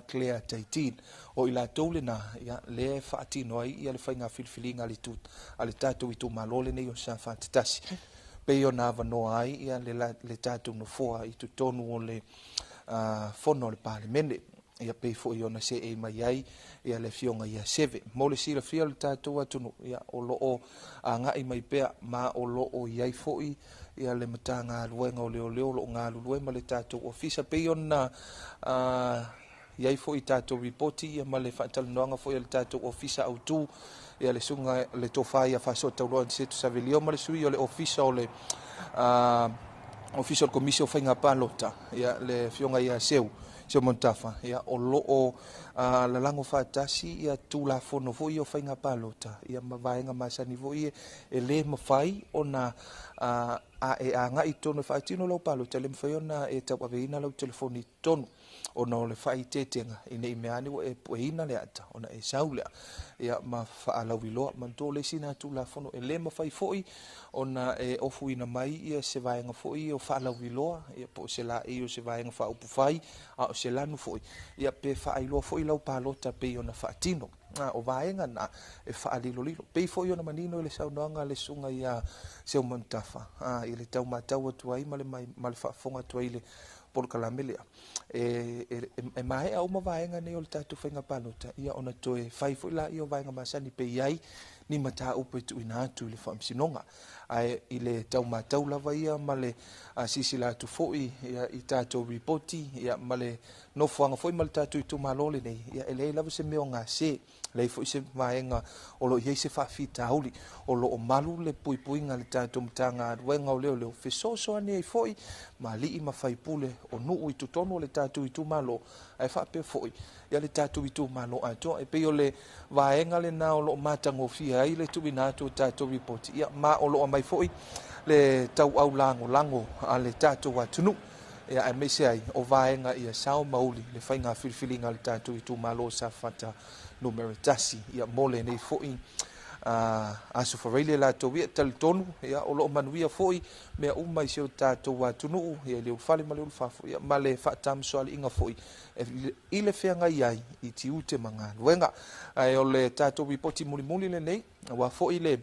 Claire Taitin. O i latou lena, ia, lea e faatino ai ia le faiga filifiliga a le itu a le tatou itumalo lenei o Safata 1. Pei ona avanoa ai ia le tatou nofoa i totonu o le fono a le Palemene. Ia pei foi ona seei mai ai ia le afioga ia Seve. Mo le silafia o le tatou atunuu, ia, o loo agai mai pea ma o loo i ai foi ia le Matagaluega o Leoleo o loo galulue ma le tatou ofisa pei ona i ai foi tatou ripoti ia ma le faatalanoaga foi a le tatou ofisa autu ia le susuga le tofa ia Faasootauloa Aniceto Savelio ma le sui o le ofisa o le ofisa o le Komisi o Faiga Palota ia le afioga ia Seu Montafa ia o loo lalago faatasi ia Tulafono foi o Faiga Palota ia ma vaega masani foi e le mafai ona a e agai tonu e faatino lau palota, le mafai ona e tauaveina lau telefoni tonu ona o le faaeteetega ina i mea ane ua e pueina le ata ona e sau lea ia ma faalauiloa. Manatua o le isi na Tulafono e le mafai foi ona e ofuina mai ia se vaega foi o faalauiloa ia po o se laei o se vaega faaupufai a o se lanu foi ia pe faailoa foi lau palota pei ona faatino. O vaega na e faalilolilo. Pei foi ona manino i le saunoaga a le susuga ia Seu Manutafa i le taumatau atu ai ma le faafofoga atu ai i le polokalame lea. E maea uma vaega nei o le tatou faiga palota ia ona toe fai foi la ia o vaega masani pe i ai ni mataupu e tuuina atu i le faamasinoga. Ae i le taumatau lava ia ma le silasila atu foi ia, i tatou ripoti ia, ma le nofoaga foi ma le tatou itumalo lenei, ia, e leai lava se mea o gase, leai foi se vaega o lo o i ai se faafitauli, o lo o malu le puipuiga a le tatou Matagaluega o Leoleo, fesoasoani ai foi ma alii ma faipule o nuu i totonu o le tatou itumalo, ae faapea foi ia le tatou itumalo atoa. E pei o le vaega lena o lo o matagofie ai le tuuina atu o tatou ripoti, ia, ma o lo o aumai foi le tauau lagolago a le tatou atunuu, ia, aemaise ai o vaega ia sao mauli le faiga filifiliga a le tatou itumalo Safata numera 1 ia mo lenei foi Aso Faraile latou ia talitonu ia o loo manuia foi mea uma i si o tatou atunuu ia i le ulufale ma le ulufafo ia ma le faatamasoaliiga foi i le feagai ai i tiute ma galuega. Ae o le tatou ripoti mulimuli lenei aua foi le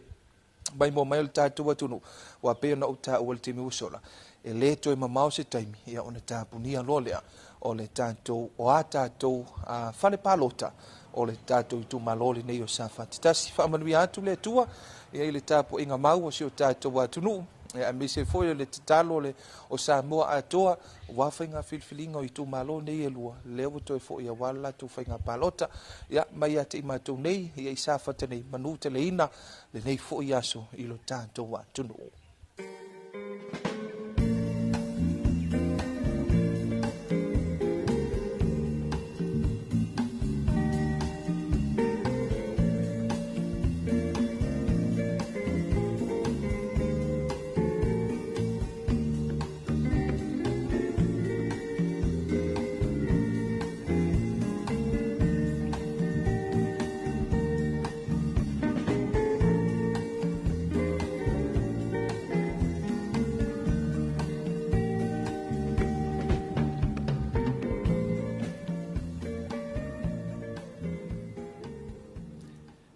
maimoa mai o le tatou atunuu, ua pei ona ou taua i le taimi ua sola, e le toe mamao se taimi ia ona tapunia loa lea o le tatou o a tatou fale palota o le tatou itumalo lenei o Safata 1. Faamanuia atu le Atua ia i le tapuaiga mau o si o tatou atunuu, ia aemaise foi o le tatalo o Samoa atoa aua faiga filifiliga o itumalo nei e lua, lea ua toe foi aua le latou faiga palota. Ia mai ia te i matou nei ia i Safata nei, manu teleina lenei foi aso i lo tatou atunuu.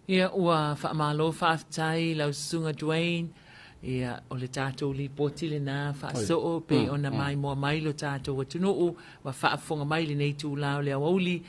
Ia ua faamalo faafetai lau susuga Dwayne. Ia o le tatou lipoti lena faasoo pe ona maimoa mai lo tatou atunuu ma faafofoga mai lenei itula o le aoauli.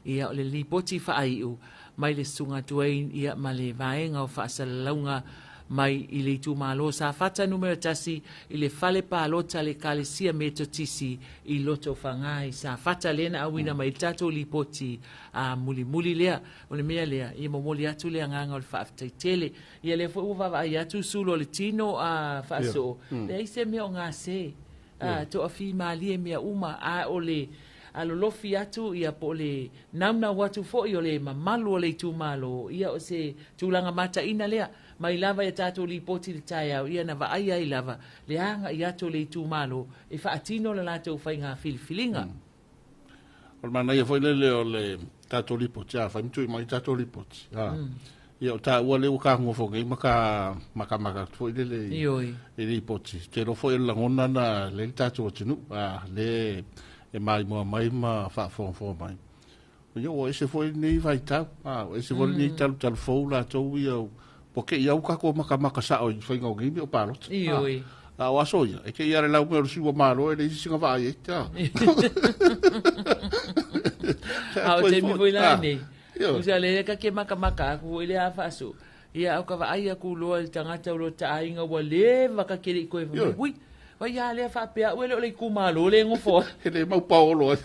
Ia o le lipoti faaiu mai le susuga Dwayne ia ma le vaega o faasalalauga mai i le itumalo Safata numera 1 i le fale palota le Ekalesia Metotisi i Lotofaga i Safata lea na auina mai le tatou lipoti a mulimuli lea. O le mea lea, ia momoli atu le agaga o le faafetai tele. Ia lea foi ua vaavaai atu sulu o le tino a faasoo, leai se mea o gase, toafimalie mea uma, a o le alolofi atu ia po o le naunau atu foi o le mamalu o le itumalo, ia o se tulaga mataina lea. Mai lava ia tatou lipoti i le taeao, ia na vaai ai lava le agai atu o le itumalo e faatino le latou faiga filifiliga. O le manaia foi lele o le tatou lipoti, a fai ma tui mai tatou lipoti. Ia o taua le ua ka ngofo nei ma ka makamaka foi lele i lipoti. Te lo foi o le lagona na le tatou atunuu, le e maimoa mai ma faafogafoga mai. Ia ua ese foi lenei vaitau, ua ese foi lenei talutalufou latou ia, ua kei au tatou makamaka sao i faiga o nei mea o palota. Ioe. A o aso ia, e kei a le lau mea o le siua malo e leai se isi na vaai ai. A o taimi foi la lenei, usa le ka ke makamaka aku foi le a faaso. Ia au ka vaai aku loa i le tagata o lo taaiga ua leva ka ke le i koe fai mai, ui, vai a lea faapea au e le o le itumalo le gofoa. E le mau paolo.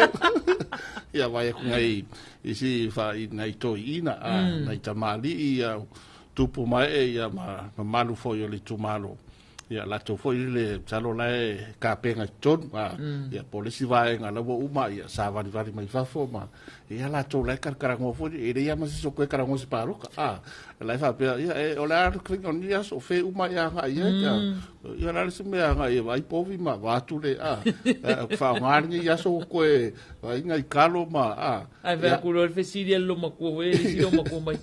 Ia vai aku ngai isi fa i nai toeaiina, nai tamalii ia tupu mae ia ma mamalu foi o le itumalo. Ia latou foi le masalo la e kapena i totonu, ia po o le isi vaega la ua uma ia savalivali mai fafo ma ia latou la e kalakalanoa foi e leai lava ma se isi o toe talanoa i se palota. La e faapea ia e o le a le faiga o lenei aso o fea uma e agai ai ia o le a le isi mea e agai e vaai povi ma vaeatu le faaaoga lenei aso ua toe vaai nai kalo ma Ae fai atu loa le fesili a le loomatua foi le isi loomatua mai.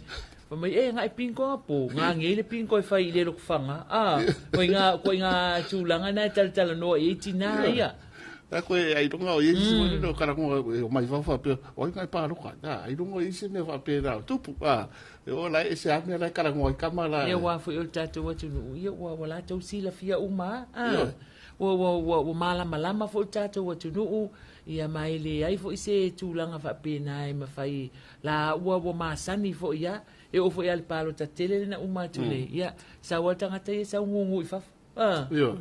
Fai mai, e, na e pinto ana pō, ngā ngei le pinto e fai i le lotofaga, a, koe ngā, koe ngā tūlanga na e talatalanoa i ai tinā ia. A koe ailoga o iai se isi mea o talanoa e omai fafo faapea, o ai na e paloka, a, ailoga o iai se mea faapena o tupu, a, e oo la e ese lava mea la e talanoa ai tama la. Ia aua foi o le tatou atunuu, ia ua, ua latou silafia uma lava, a, ua, ua, ua, ua malamalama foi le tatou atunuu, ia ma e leai foi se tulaga faapena e mafai La ua ua masani foi ia, e oo foi lava i le palota tele lea na uma atu nei, ia, sau lava le tagata ia sau gugu i fafo. Ah. Ioe.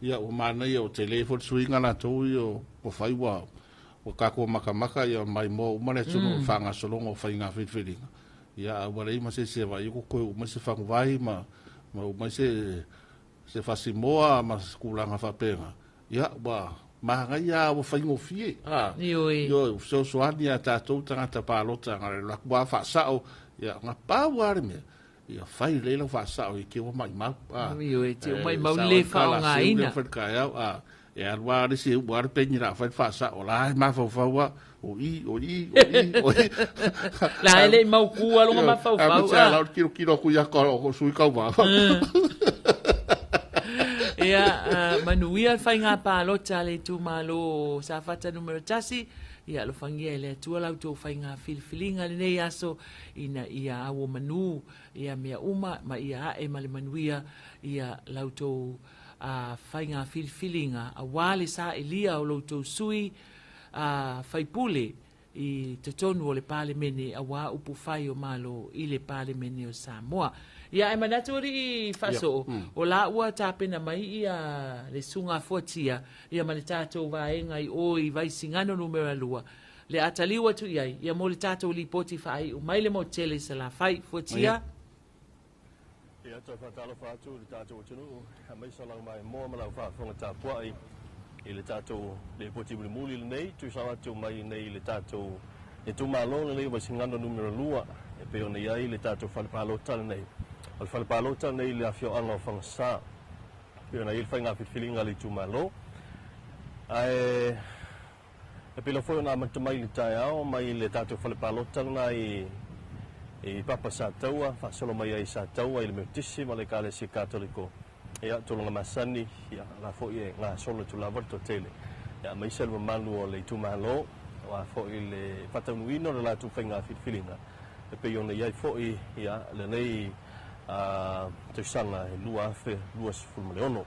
Ia, ua manaia, ua tele foi le suiga latou ia ua fai ua ua tatou makamaka ia maimoa uma le atunuu i le faagasologa o faiga filifiliga. Ia, a ua leai ma se isi e vaai atu toe uu mai se faguvai ma ma uu mai se se fasimoa ma se tulaga faapena, ia, ua manaia lava ua faigofie. A, Ioe. Ioe, ua fesoasoani a tatou tagata palota na le alu atu lava faasao, ia, na pau lava le mea, ia fai lelei lau faasao i te i ua maumau. A, Ioe, te i maumau le le faaaogaina. Fai le taeao, a, e alu lava le isi e uu lava le peni o le a fai le faasao, o la e mafaufau lava, o i, o i, o i, o i. La e le i mautu lava lona mafaufau. A, a, a, la o le tilotilo atu i ata o sui tauva. Ia, manuia le faiga palota a le itumalo o Safata numera 1. Ia alofagia e le Atua la outou faiga filifiliga i lenei aso, ina ia auomanu ia mea uma ma ia ae ma le manuia ia la outou faiga filifiliga aua le sailia o lo outou sui faipule i totonu o le Palemene aua upu fai o Malo i le Palemene o Samoa. Ia, ae manatu alii Faasoo, o la ua tapena mai ia le Susuga Fuatia ia ma le tatou vaega i o i Vaisigano numera 2, le a taliu atu i ai ia mo le tatou lipoti faaiu mai le motu tele i Salafai. Fuatia. Ia, toe faatalofa atu i le tatou atunuu, aemaise lau maimoa ma lau faafofoga tapuai i le tatou lipoti mulimuli lenei, tuusao atu mai nei i le tatou itumalo lenei o Vaisigano numera 2, e pei ona i ai le tatou fale palota lenei. O le fale palota lenei i le afioaga o Fagasa, e pei ona i ai le faiga filifiliga a le itumalo. Ae e pei lava foi ona amata mai i le taeao mai le tatou fale palota lena i i Papa Sataua, faasolo mai ai i Sataua i le Metotisi ma le Ekalesia Katoliko. Ia, tulaga masani, ia, la foi e gasolo atu lava le toatele. Ia, aemaise le mamalu o le itumalo, aua foi le faataunuuina o le latou faiga filifiliga, e pei ona i ai foi, ia, lenei tausaga e 2026.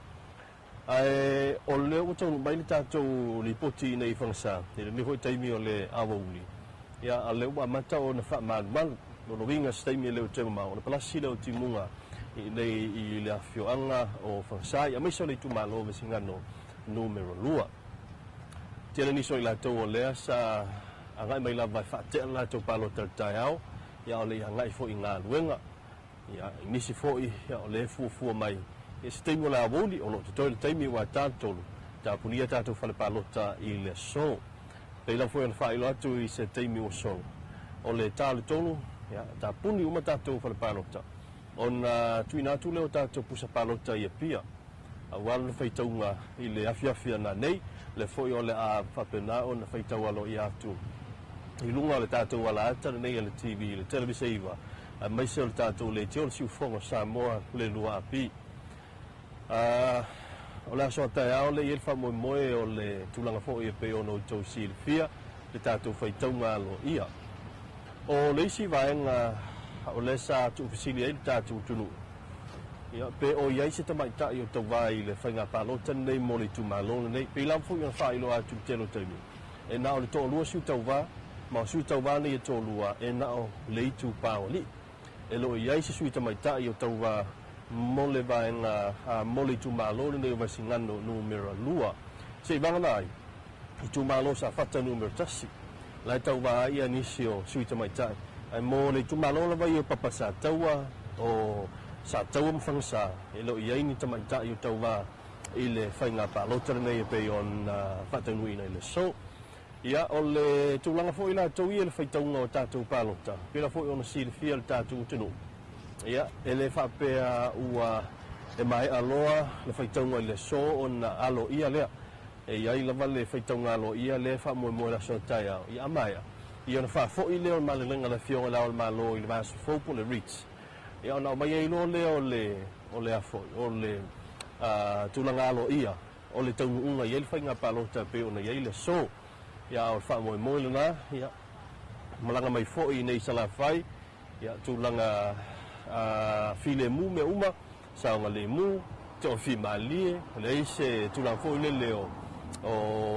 Ae o lea ua taunuu mai le tatou lipoti i nei i Fagasa, i lenei foi taimi o le aoauli, ia, a o lea ua amata ona faamalumalu. Lona uiga se taimi e le o toe mamao, ona palasi lea o timuga i nei i le afioaga o Fagasa, ia aemaise o le itumalo o Vaisigano numera 2. Tele nisi o i latou o lea sa agai mai lava e faatea le latou palota i le taeao, ia a o le i agai foi i galuega. Ia, i nisi foi o lea e fuafua mai i se taimi o le aoauli, o lo o totoe le taimi aua e ta le tolu, tapunia tatou fale palota i le aso. Pei lava foi ona faailoa atu i se taimi ua sola, o le ta o le tolu, ia, tapuni uma tatou fale palota, ona tuuina atu lea o tatou pusa palota i Apia, aua lona faitauga i le afiafi a nanei, lea foi o le a faapena ona faitau aloaia atu i luga o le tatou alaata lenei a le TV, le Televisa 9, aemaise o le tatou leitio o le siufofoga o Samoa le 2AP. o le aso a taeao lea e i ai le faamoemoe o le tulaga foi e pei ona outou silafia le tatou faitauga aloaia. O le isi vaega o lea sa tuufesili ai le tatou atunuu, ia, pe o i ai se tamaitai o tauva i le faiga palota lenei mo le itumalo lenei. Pei lava foi ona faailoa atu i le tele o taimi, e na o le toalua sui tauva, ma o sui tauva nei e toalua e na o le itupa o alii. E le o i ai se sui tamaitai o tauva mo le vaega mo le itumalo lenei o Vaisigano numera 2. Seivagana ai, itumalo Safata numera 1, la e tauva ai ia nisi o sui tamaitai. Ae mo le itumalo lava ia o Papa Sataua, o Sataua ma Fagasa, e le o i ai ni tamaitai o tauva i le faiga palota lenei e pei ona faataunuuina i le aso. Ia, o le tulaga foi latou ia i le faitauga o tatou palota, pela foi ona silafia le tatou atunuu. Ia, e le faapea ua e maea loa le faitauga i le aso ona aloaia lea. E i ai lava le faitauga aloaia lea e faamoemoe i le aso a taeao. Ia, a maea, ia ona faafoi lea o le malelega a le Afioga i Le Ao o le Malo i le vaiaso fou po o le writ. Ia, ona aumai ai loa lea o le, o le a foi, o le tulaga aloaia o le taunuuga i ai le faiga palota e pei ona i ai le aso. Ia, a o le faamoemoe lena, ia, malaga mai foi i nei Salafai, ia, tulaga filemu mea uma, saogalemu, toafimalie, leai se tulaga foi lele o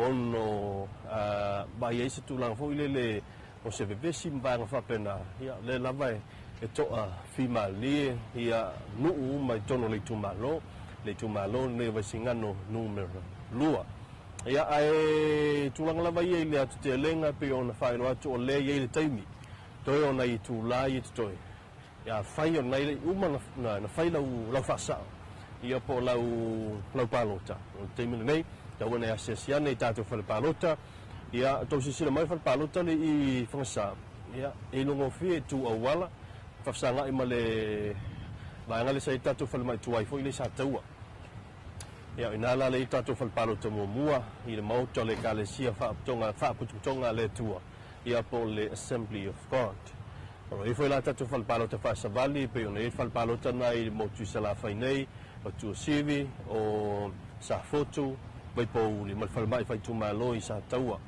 ono vaai ai se tulaga foi lele o se vevesi ma vaega faapena. Ia, o lea lava e toafimalie ia nuu uma i totonu o le itumalo, le itumalo lenei o Vaisigano numera 2. Ia, ae tulaga lava ia i le atutelega e pei ona faailoa atu o lea e i ai le taimi, toe o nai itula ia totoe. Ia, afai o lena e le i uma na fai lau faasao, ia po o lau palota. O le taimi lenei, tau ina e asiasi ane i tatou fale palota. Ia, tou silasila mai fale palota le i Fagasa, ia, e ilogofie i tu auala, faafesagai ma le vaega lea sa i ai tatou falemai tuai foi lea i Sataua. Ia, o ina la lea i tatou fale palota muamua i le maota o le Ekalesia Faapotopotoga a le Atua, ia po o le Assembly of God. O lo o i ai foi la tatou fale palota faasavali, pei ona i ai le fale palota na i le motu i Salafai nei, o Tuasivi, o Safotu, Vaipouli ma le falemai faaitumalo i Sataua.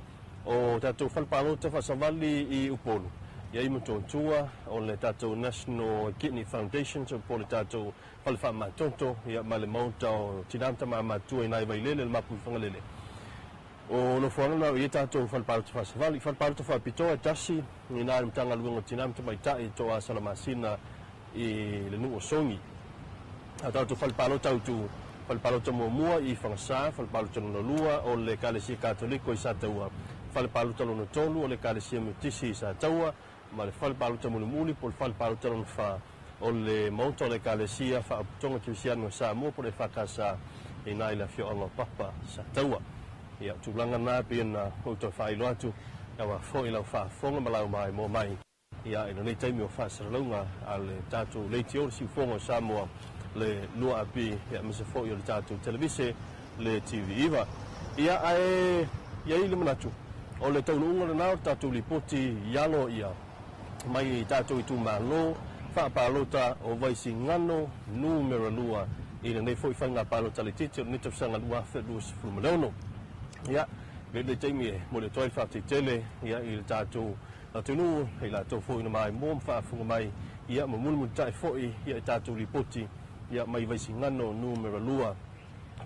O tatou fale palota faasavali i Upolu, i ai Motootua, o le tatou National Kidney Foundation, so po o le tatou fale faamamatoto, ia ma le maota o Tina ma Tama Matutua i nai Vailele, le Mapu i Fagalele. O nofoaga na o i ai tatou fale palota faasavali. Fale palota faapitoa e tasi i ina i le Matagaluega o Tina ma Tamaitai i Toa Salamasina i le nuu o Sogi. A tatou fale palota autu, fale palota muamua i Fagasa, fale palota lona lua o le Ekalesia Katoliko i Sataua, fale palota lona tolu o le Ekalesia Metotisi i Sataua, ma le fale palota mulimuli po o le fale palota lona fa o le Maota o le Ekalesia Faapotopotoga Kerisiano o Samoa po o le EFKS i ina i le afioaga o Papa Sataua. Ia, o tulaga na e pei ona ou toe faailoa atu, aua foi lau faafofoga ma lau maimoa mai. Ia, i lenei taimi o faasalalauga a le tatou leitio, le siufofoga o Samoa, le 2AP, ia, aemaise foi o le tatou televise, le TV9. Ia, ae i ai le manatu, o le taunuuga lena o le tatou lipoti i aloaia mai i tatou itumalo faapalota o Vaisigano numera 2 i lenei foi faiga palota laitiiti o lenei tausaga 2026. Ia, i lenei taimi e momoli atu ai le faafetai tele, ia, i le tatou atunuu, i latou foi na maimoa ma faafofoga mai, ia, ma mulimulitai foi, ia, i tatou lipoti, ia, mai Vaisigano numera 2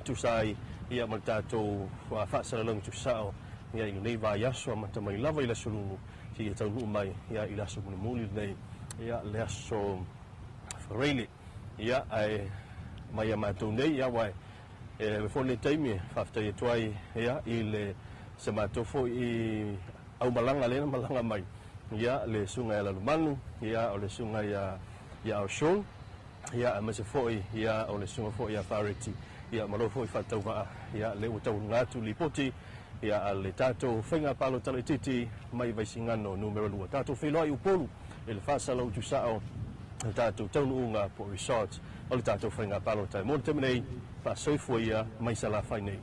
tusa ai, ia, ma le tatou faasalalauga tusao, ia, i lenei vaiaso amata mai lava i le aso Lulu seia taunuu mai, ia, i le aso mulimuli lenei, ia, le aso Faraile. Ia, ae mai ia matou nei, ia, aua e ave foi lenei taimi e faafetai atu ai, ia, i le se matou foi i aumalaga lea na malaga mai, ia, le susuga ia Lalomanu, ia, o le susuga ia Aoshon, ia, aemaise foi, ia, o le susuga foi ia Fareti, ia, ma lou foi faatauvaa, ia, lea ua taualuga atu lipoti, ia, a le tatou faiga palota laitiiti mai Vaisigano numera 2. Tatou feiloai i Upolu i le faasalalauga tusao o le tatou taunuuga po o result o le tatou faiga palota. E mo le taimi nei, faasoifua ia mai Salafai nei.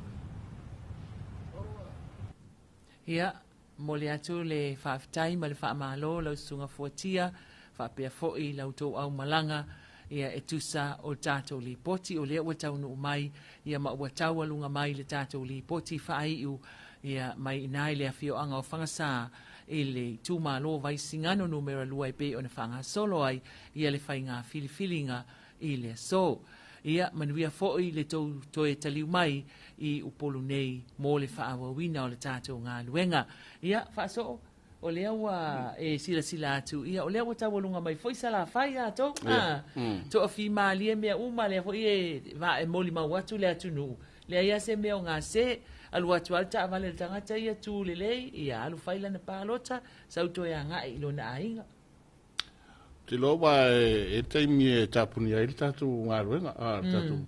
Ia, momoli atu le faafetai ma le faamalo lau Susuga Fuatia, faapea foi la outou aumalaga. Ia, e tusa o le tatou lipoti o lea ua taunuu mai, ia ma ua taualuga mai le tatou lipoti faaiu, ia, mai i ina i le afioaga o Fagasā i le itumalo Vaisigano Numera 2 e pei ona faagasolo ai ia le faiga filifiliga i le aso. Ia, manuia foi le tou toe taliu mai i Upolu nei mo le faaauauina o le tatou galuega. Ia, faasoo, o lea ua e silasila atu, ia, o lea ua taualuga mai foi Salafai a tou, a, toafimalie mea uma, lea foi e, e molimau atu le atunuu, leai lava se mea o gase, alu atu lava le taavale a le tagata ia tu lelei, ia alu fai lana palota, sau toe agai i lona aiga. Ou te iloa ua e taimi e tapuni ai le tatou galuega, a, le tatou,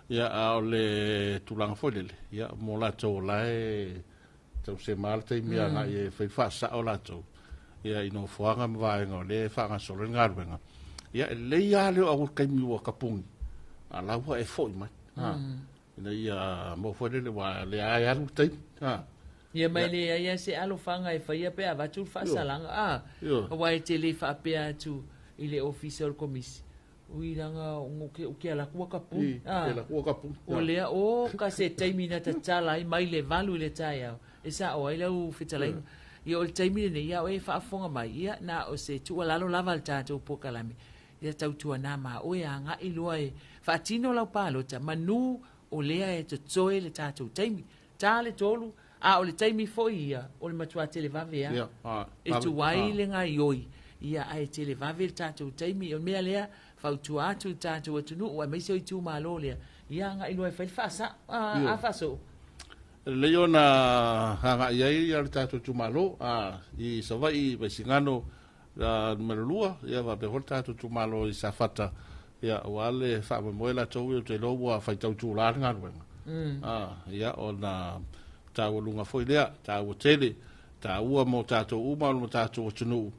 ia, a o le tulaga foi lele, ia, mo latou o la e tausema le taimi agai e fai faasao latou, ia, i nofoaga ma vaega o lea e faagasolo ai le galuega. Ia, e lelei lava le oo atu i le taimi ua tapuni, a la ua e foi mai, a, ina ia maua foi lele, ua lea e alu le taimi, a. Ia ma e leai lava se alofaga e faia pe avatu le faasalaga, a, aua e te le faapea atu i le ofisa o le komisi, ui laga o ke ala atu ua tapuni, a, o lea o ka se taimi na tatala ai mai le 8 i le taeao e sao ai lau fetalaiga. Ia o le taimi lenei ia oe e faafofoga mai, ia na o se tuualalo lava a le tatou polokalame, ia tautuana ma oe agai loa e faatino lau palota, manu o lea e totoe le tatou taimi. Ta le 3, a o le taimi foi ia, o le matua televave a. E tuai le gaioi, ia ae televave le tatou taimi. O le mea lea, fautua atu le tatou atunuu, aemaise o itumalo lea, ia agai loa e fai le faasao, a faasoo. E lelei ona agai ai le tatou itumalo i Savaii, Vaisigano Numera 2, ia faapea foi le tatou itumalo i Safata, ia, aua le faamoemoe latou, ou te iloa ua faitau itulā le galuega. Ia, ona taualuga foi lea, taua tele, taua mo tatou uma mo tatou atunuu,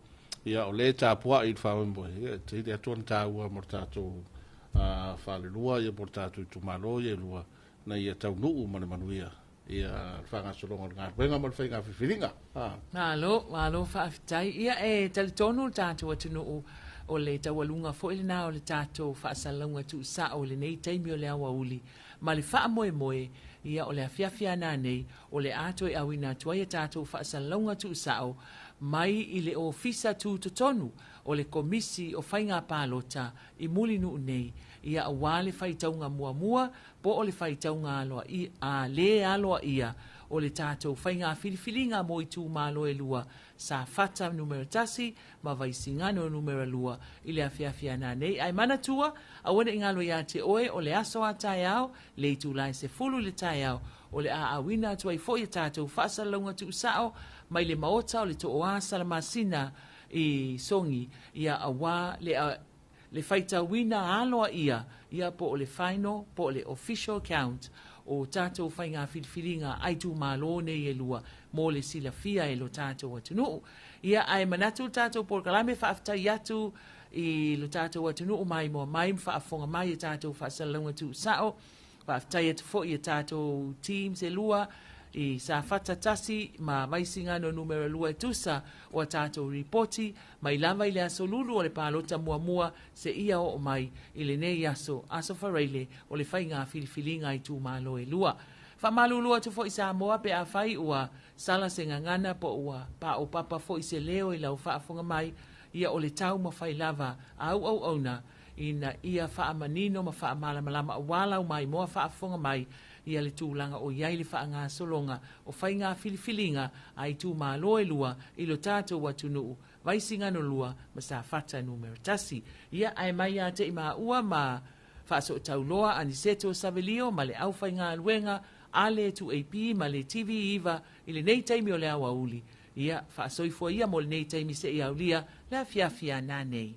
ia, o lea e tapuai i le faamoemoe, ia, e tele atu ona taua mo le tatou falelua, ia, po o le tatou itumalo ia e lua, na ia taunuu ma le manuia ia le faagasologa o le galuega ma le faiga filifiliga. Malo, malo faafetai. Ia e talitonu le tatou atunuu o le taualuga foi lena o le tatou faasalalauga tuusao i lenei taimi o le aoauli ma le faamoemoe, ia o le afiafi ana nei o le a toe auina atu ai a tatou faasalalauga tuusao mai i le ofisa tutotonu o le Komisi o Faiga Palota i Mulinuu nei, ia aua le faitauga muamua po o le faitauga aloaia, a le aloaia o le tatou faiga filifiliga mo itumalo e lua, Safata Numera 1 ma Vaisigano Numera 2 i le afiafi ana nei. Ae manatua, aua ne i galo ia te oe o le aso a taeao, le itula e 10 i le taeao, o le a auina atu ai foi a tatou faasalalauga tuusao mai le maota o le Tooa Salamasina i Sogi, ia aua le le faitauina aloaia, ia po o le final po o le official count o tatou faiga filifiliga a itumalo nei e lua mo le silafia e lo tatou atunuu. Ia ae manatu le tatou polokalame faafetai atu i lo tatou atunuu maimoa mai ma faafofoga mai i tatou faasalalauga tuusao. Faafetai atu foi i tatou teams e lua i Safata 1 ma Vaisigano Numera 2 e tusa o a tatou ripoti mai lava i le aso Lulu o le palota muamua seia oo mai i lenei aso, Aso Faraile o le faiga filifiliga a itumalo e lua. Faamalulu atu foi Samoa pe afai ua sala se gagana po ua paopapa foi se leo i lau faafofoga mai, ia o le taumafai lava a au auauna ina ia faamanino ma faamalamalama aua lau maimoa faafofoga mai ia le tulaga o i ai le faagasologa o faiga filifiliga a itumalo e lua i lo tatou atunuu, Vaisigano 2 ma Safata Numera 1. Ia, ae mai ia te i maua ma Faasootauloa Aniceto Savelio ma le aufaigaluega a le 2AP ma le TV9 i lenei taimi o le aoauli. Ia, faasoifua ia mo lenei taimi seia aulia le afiafi a nanei.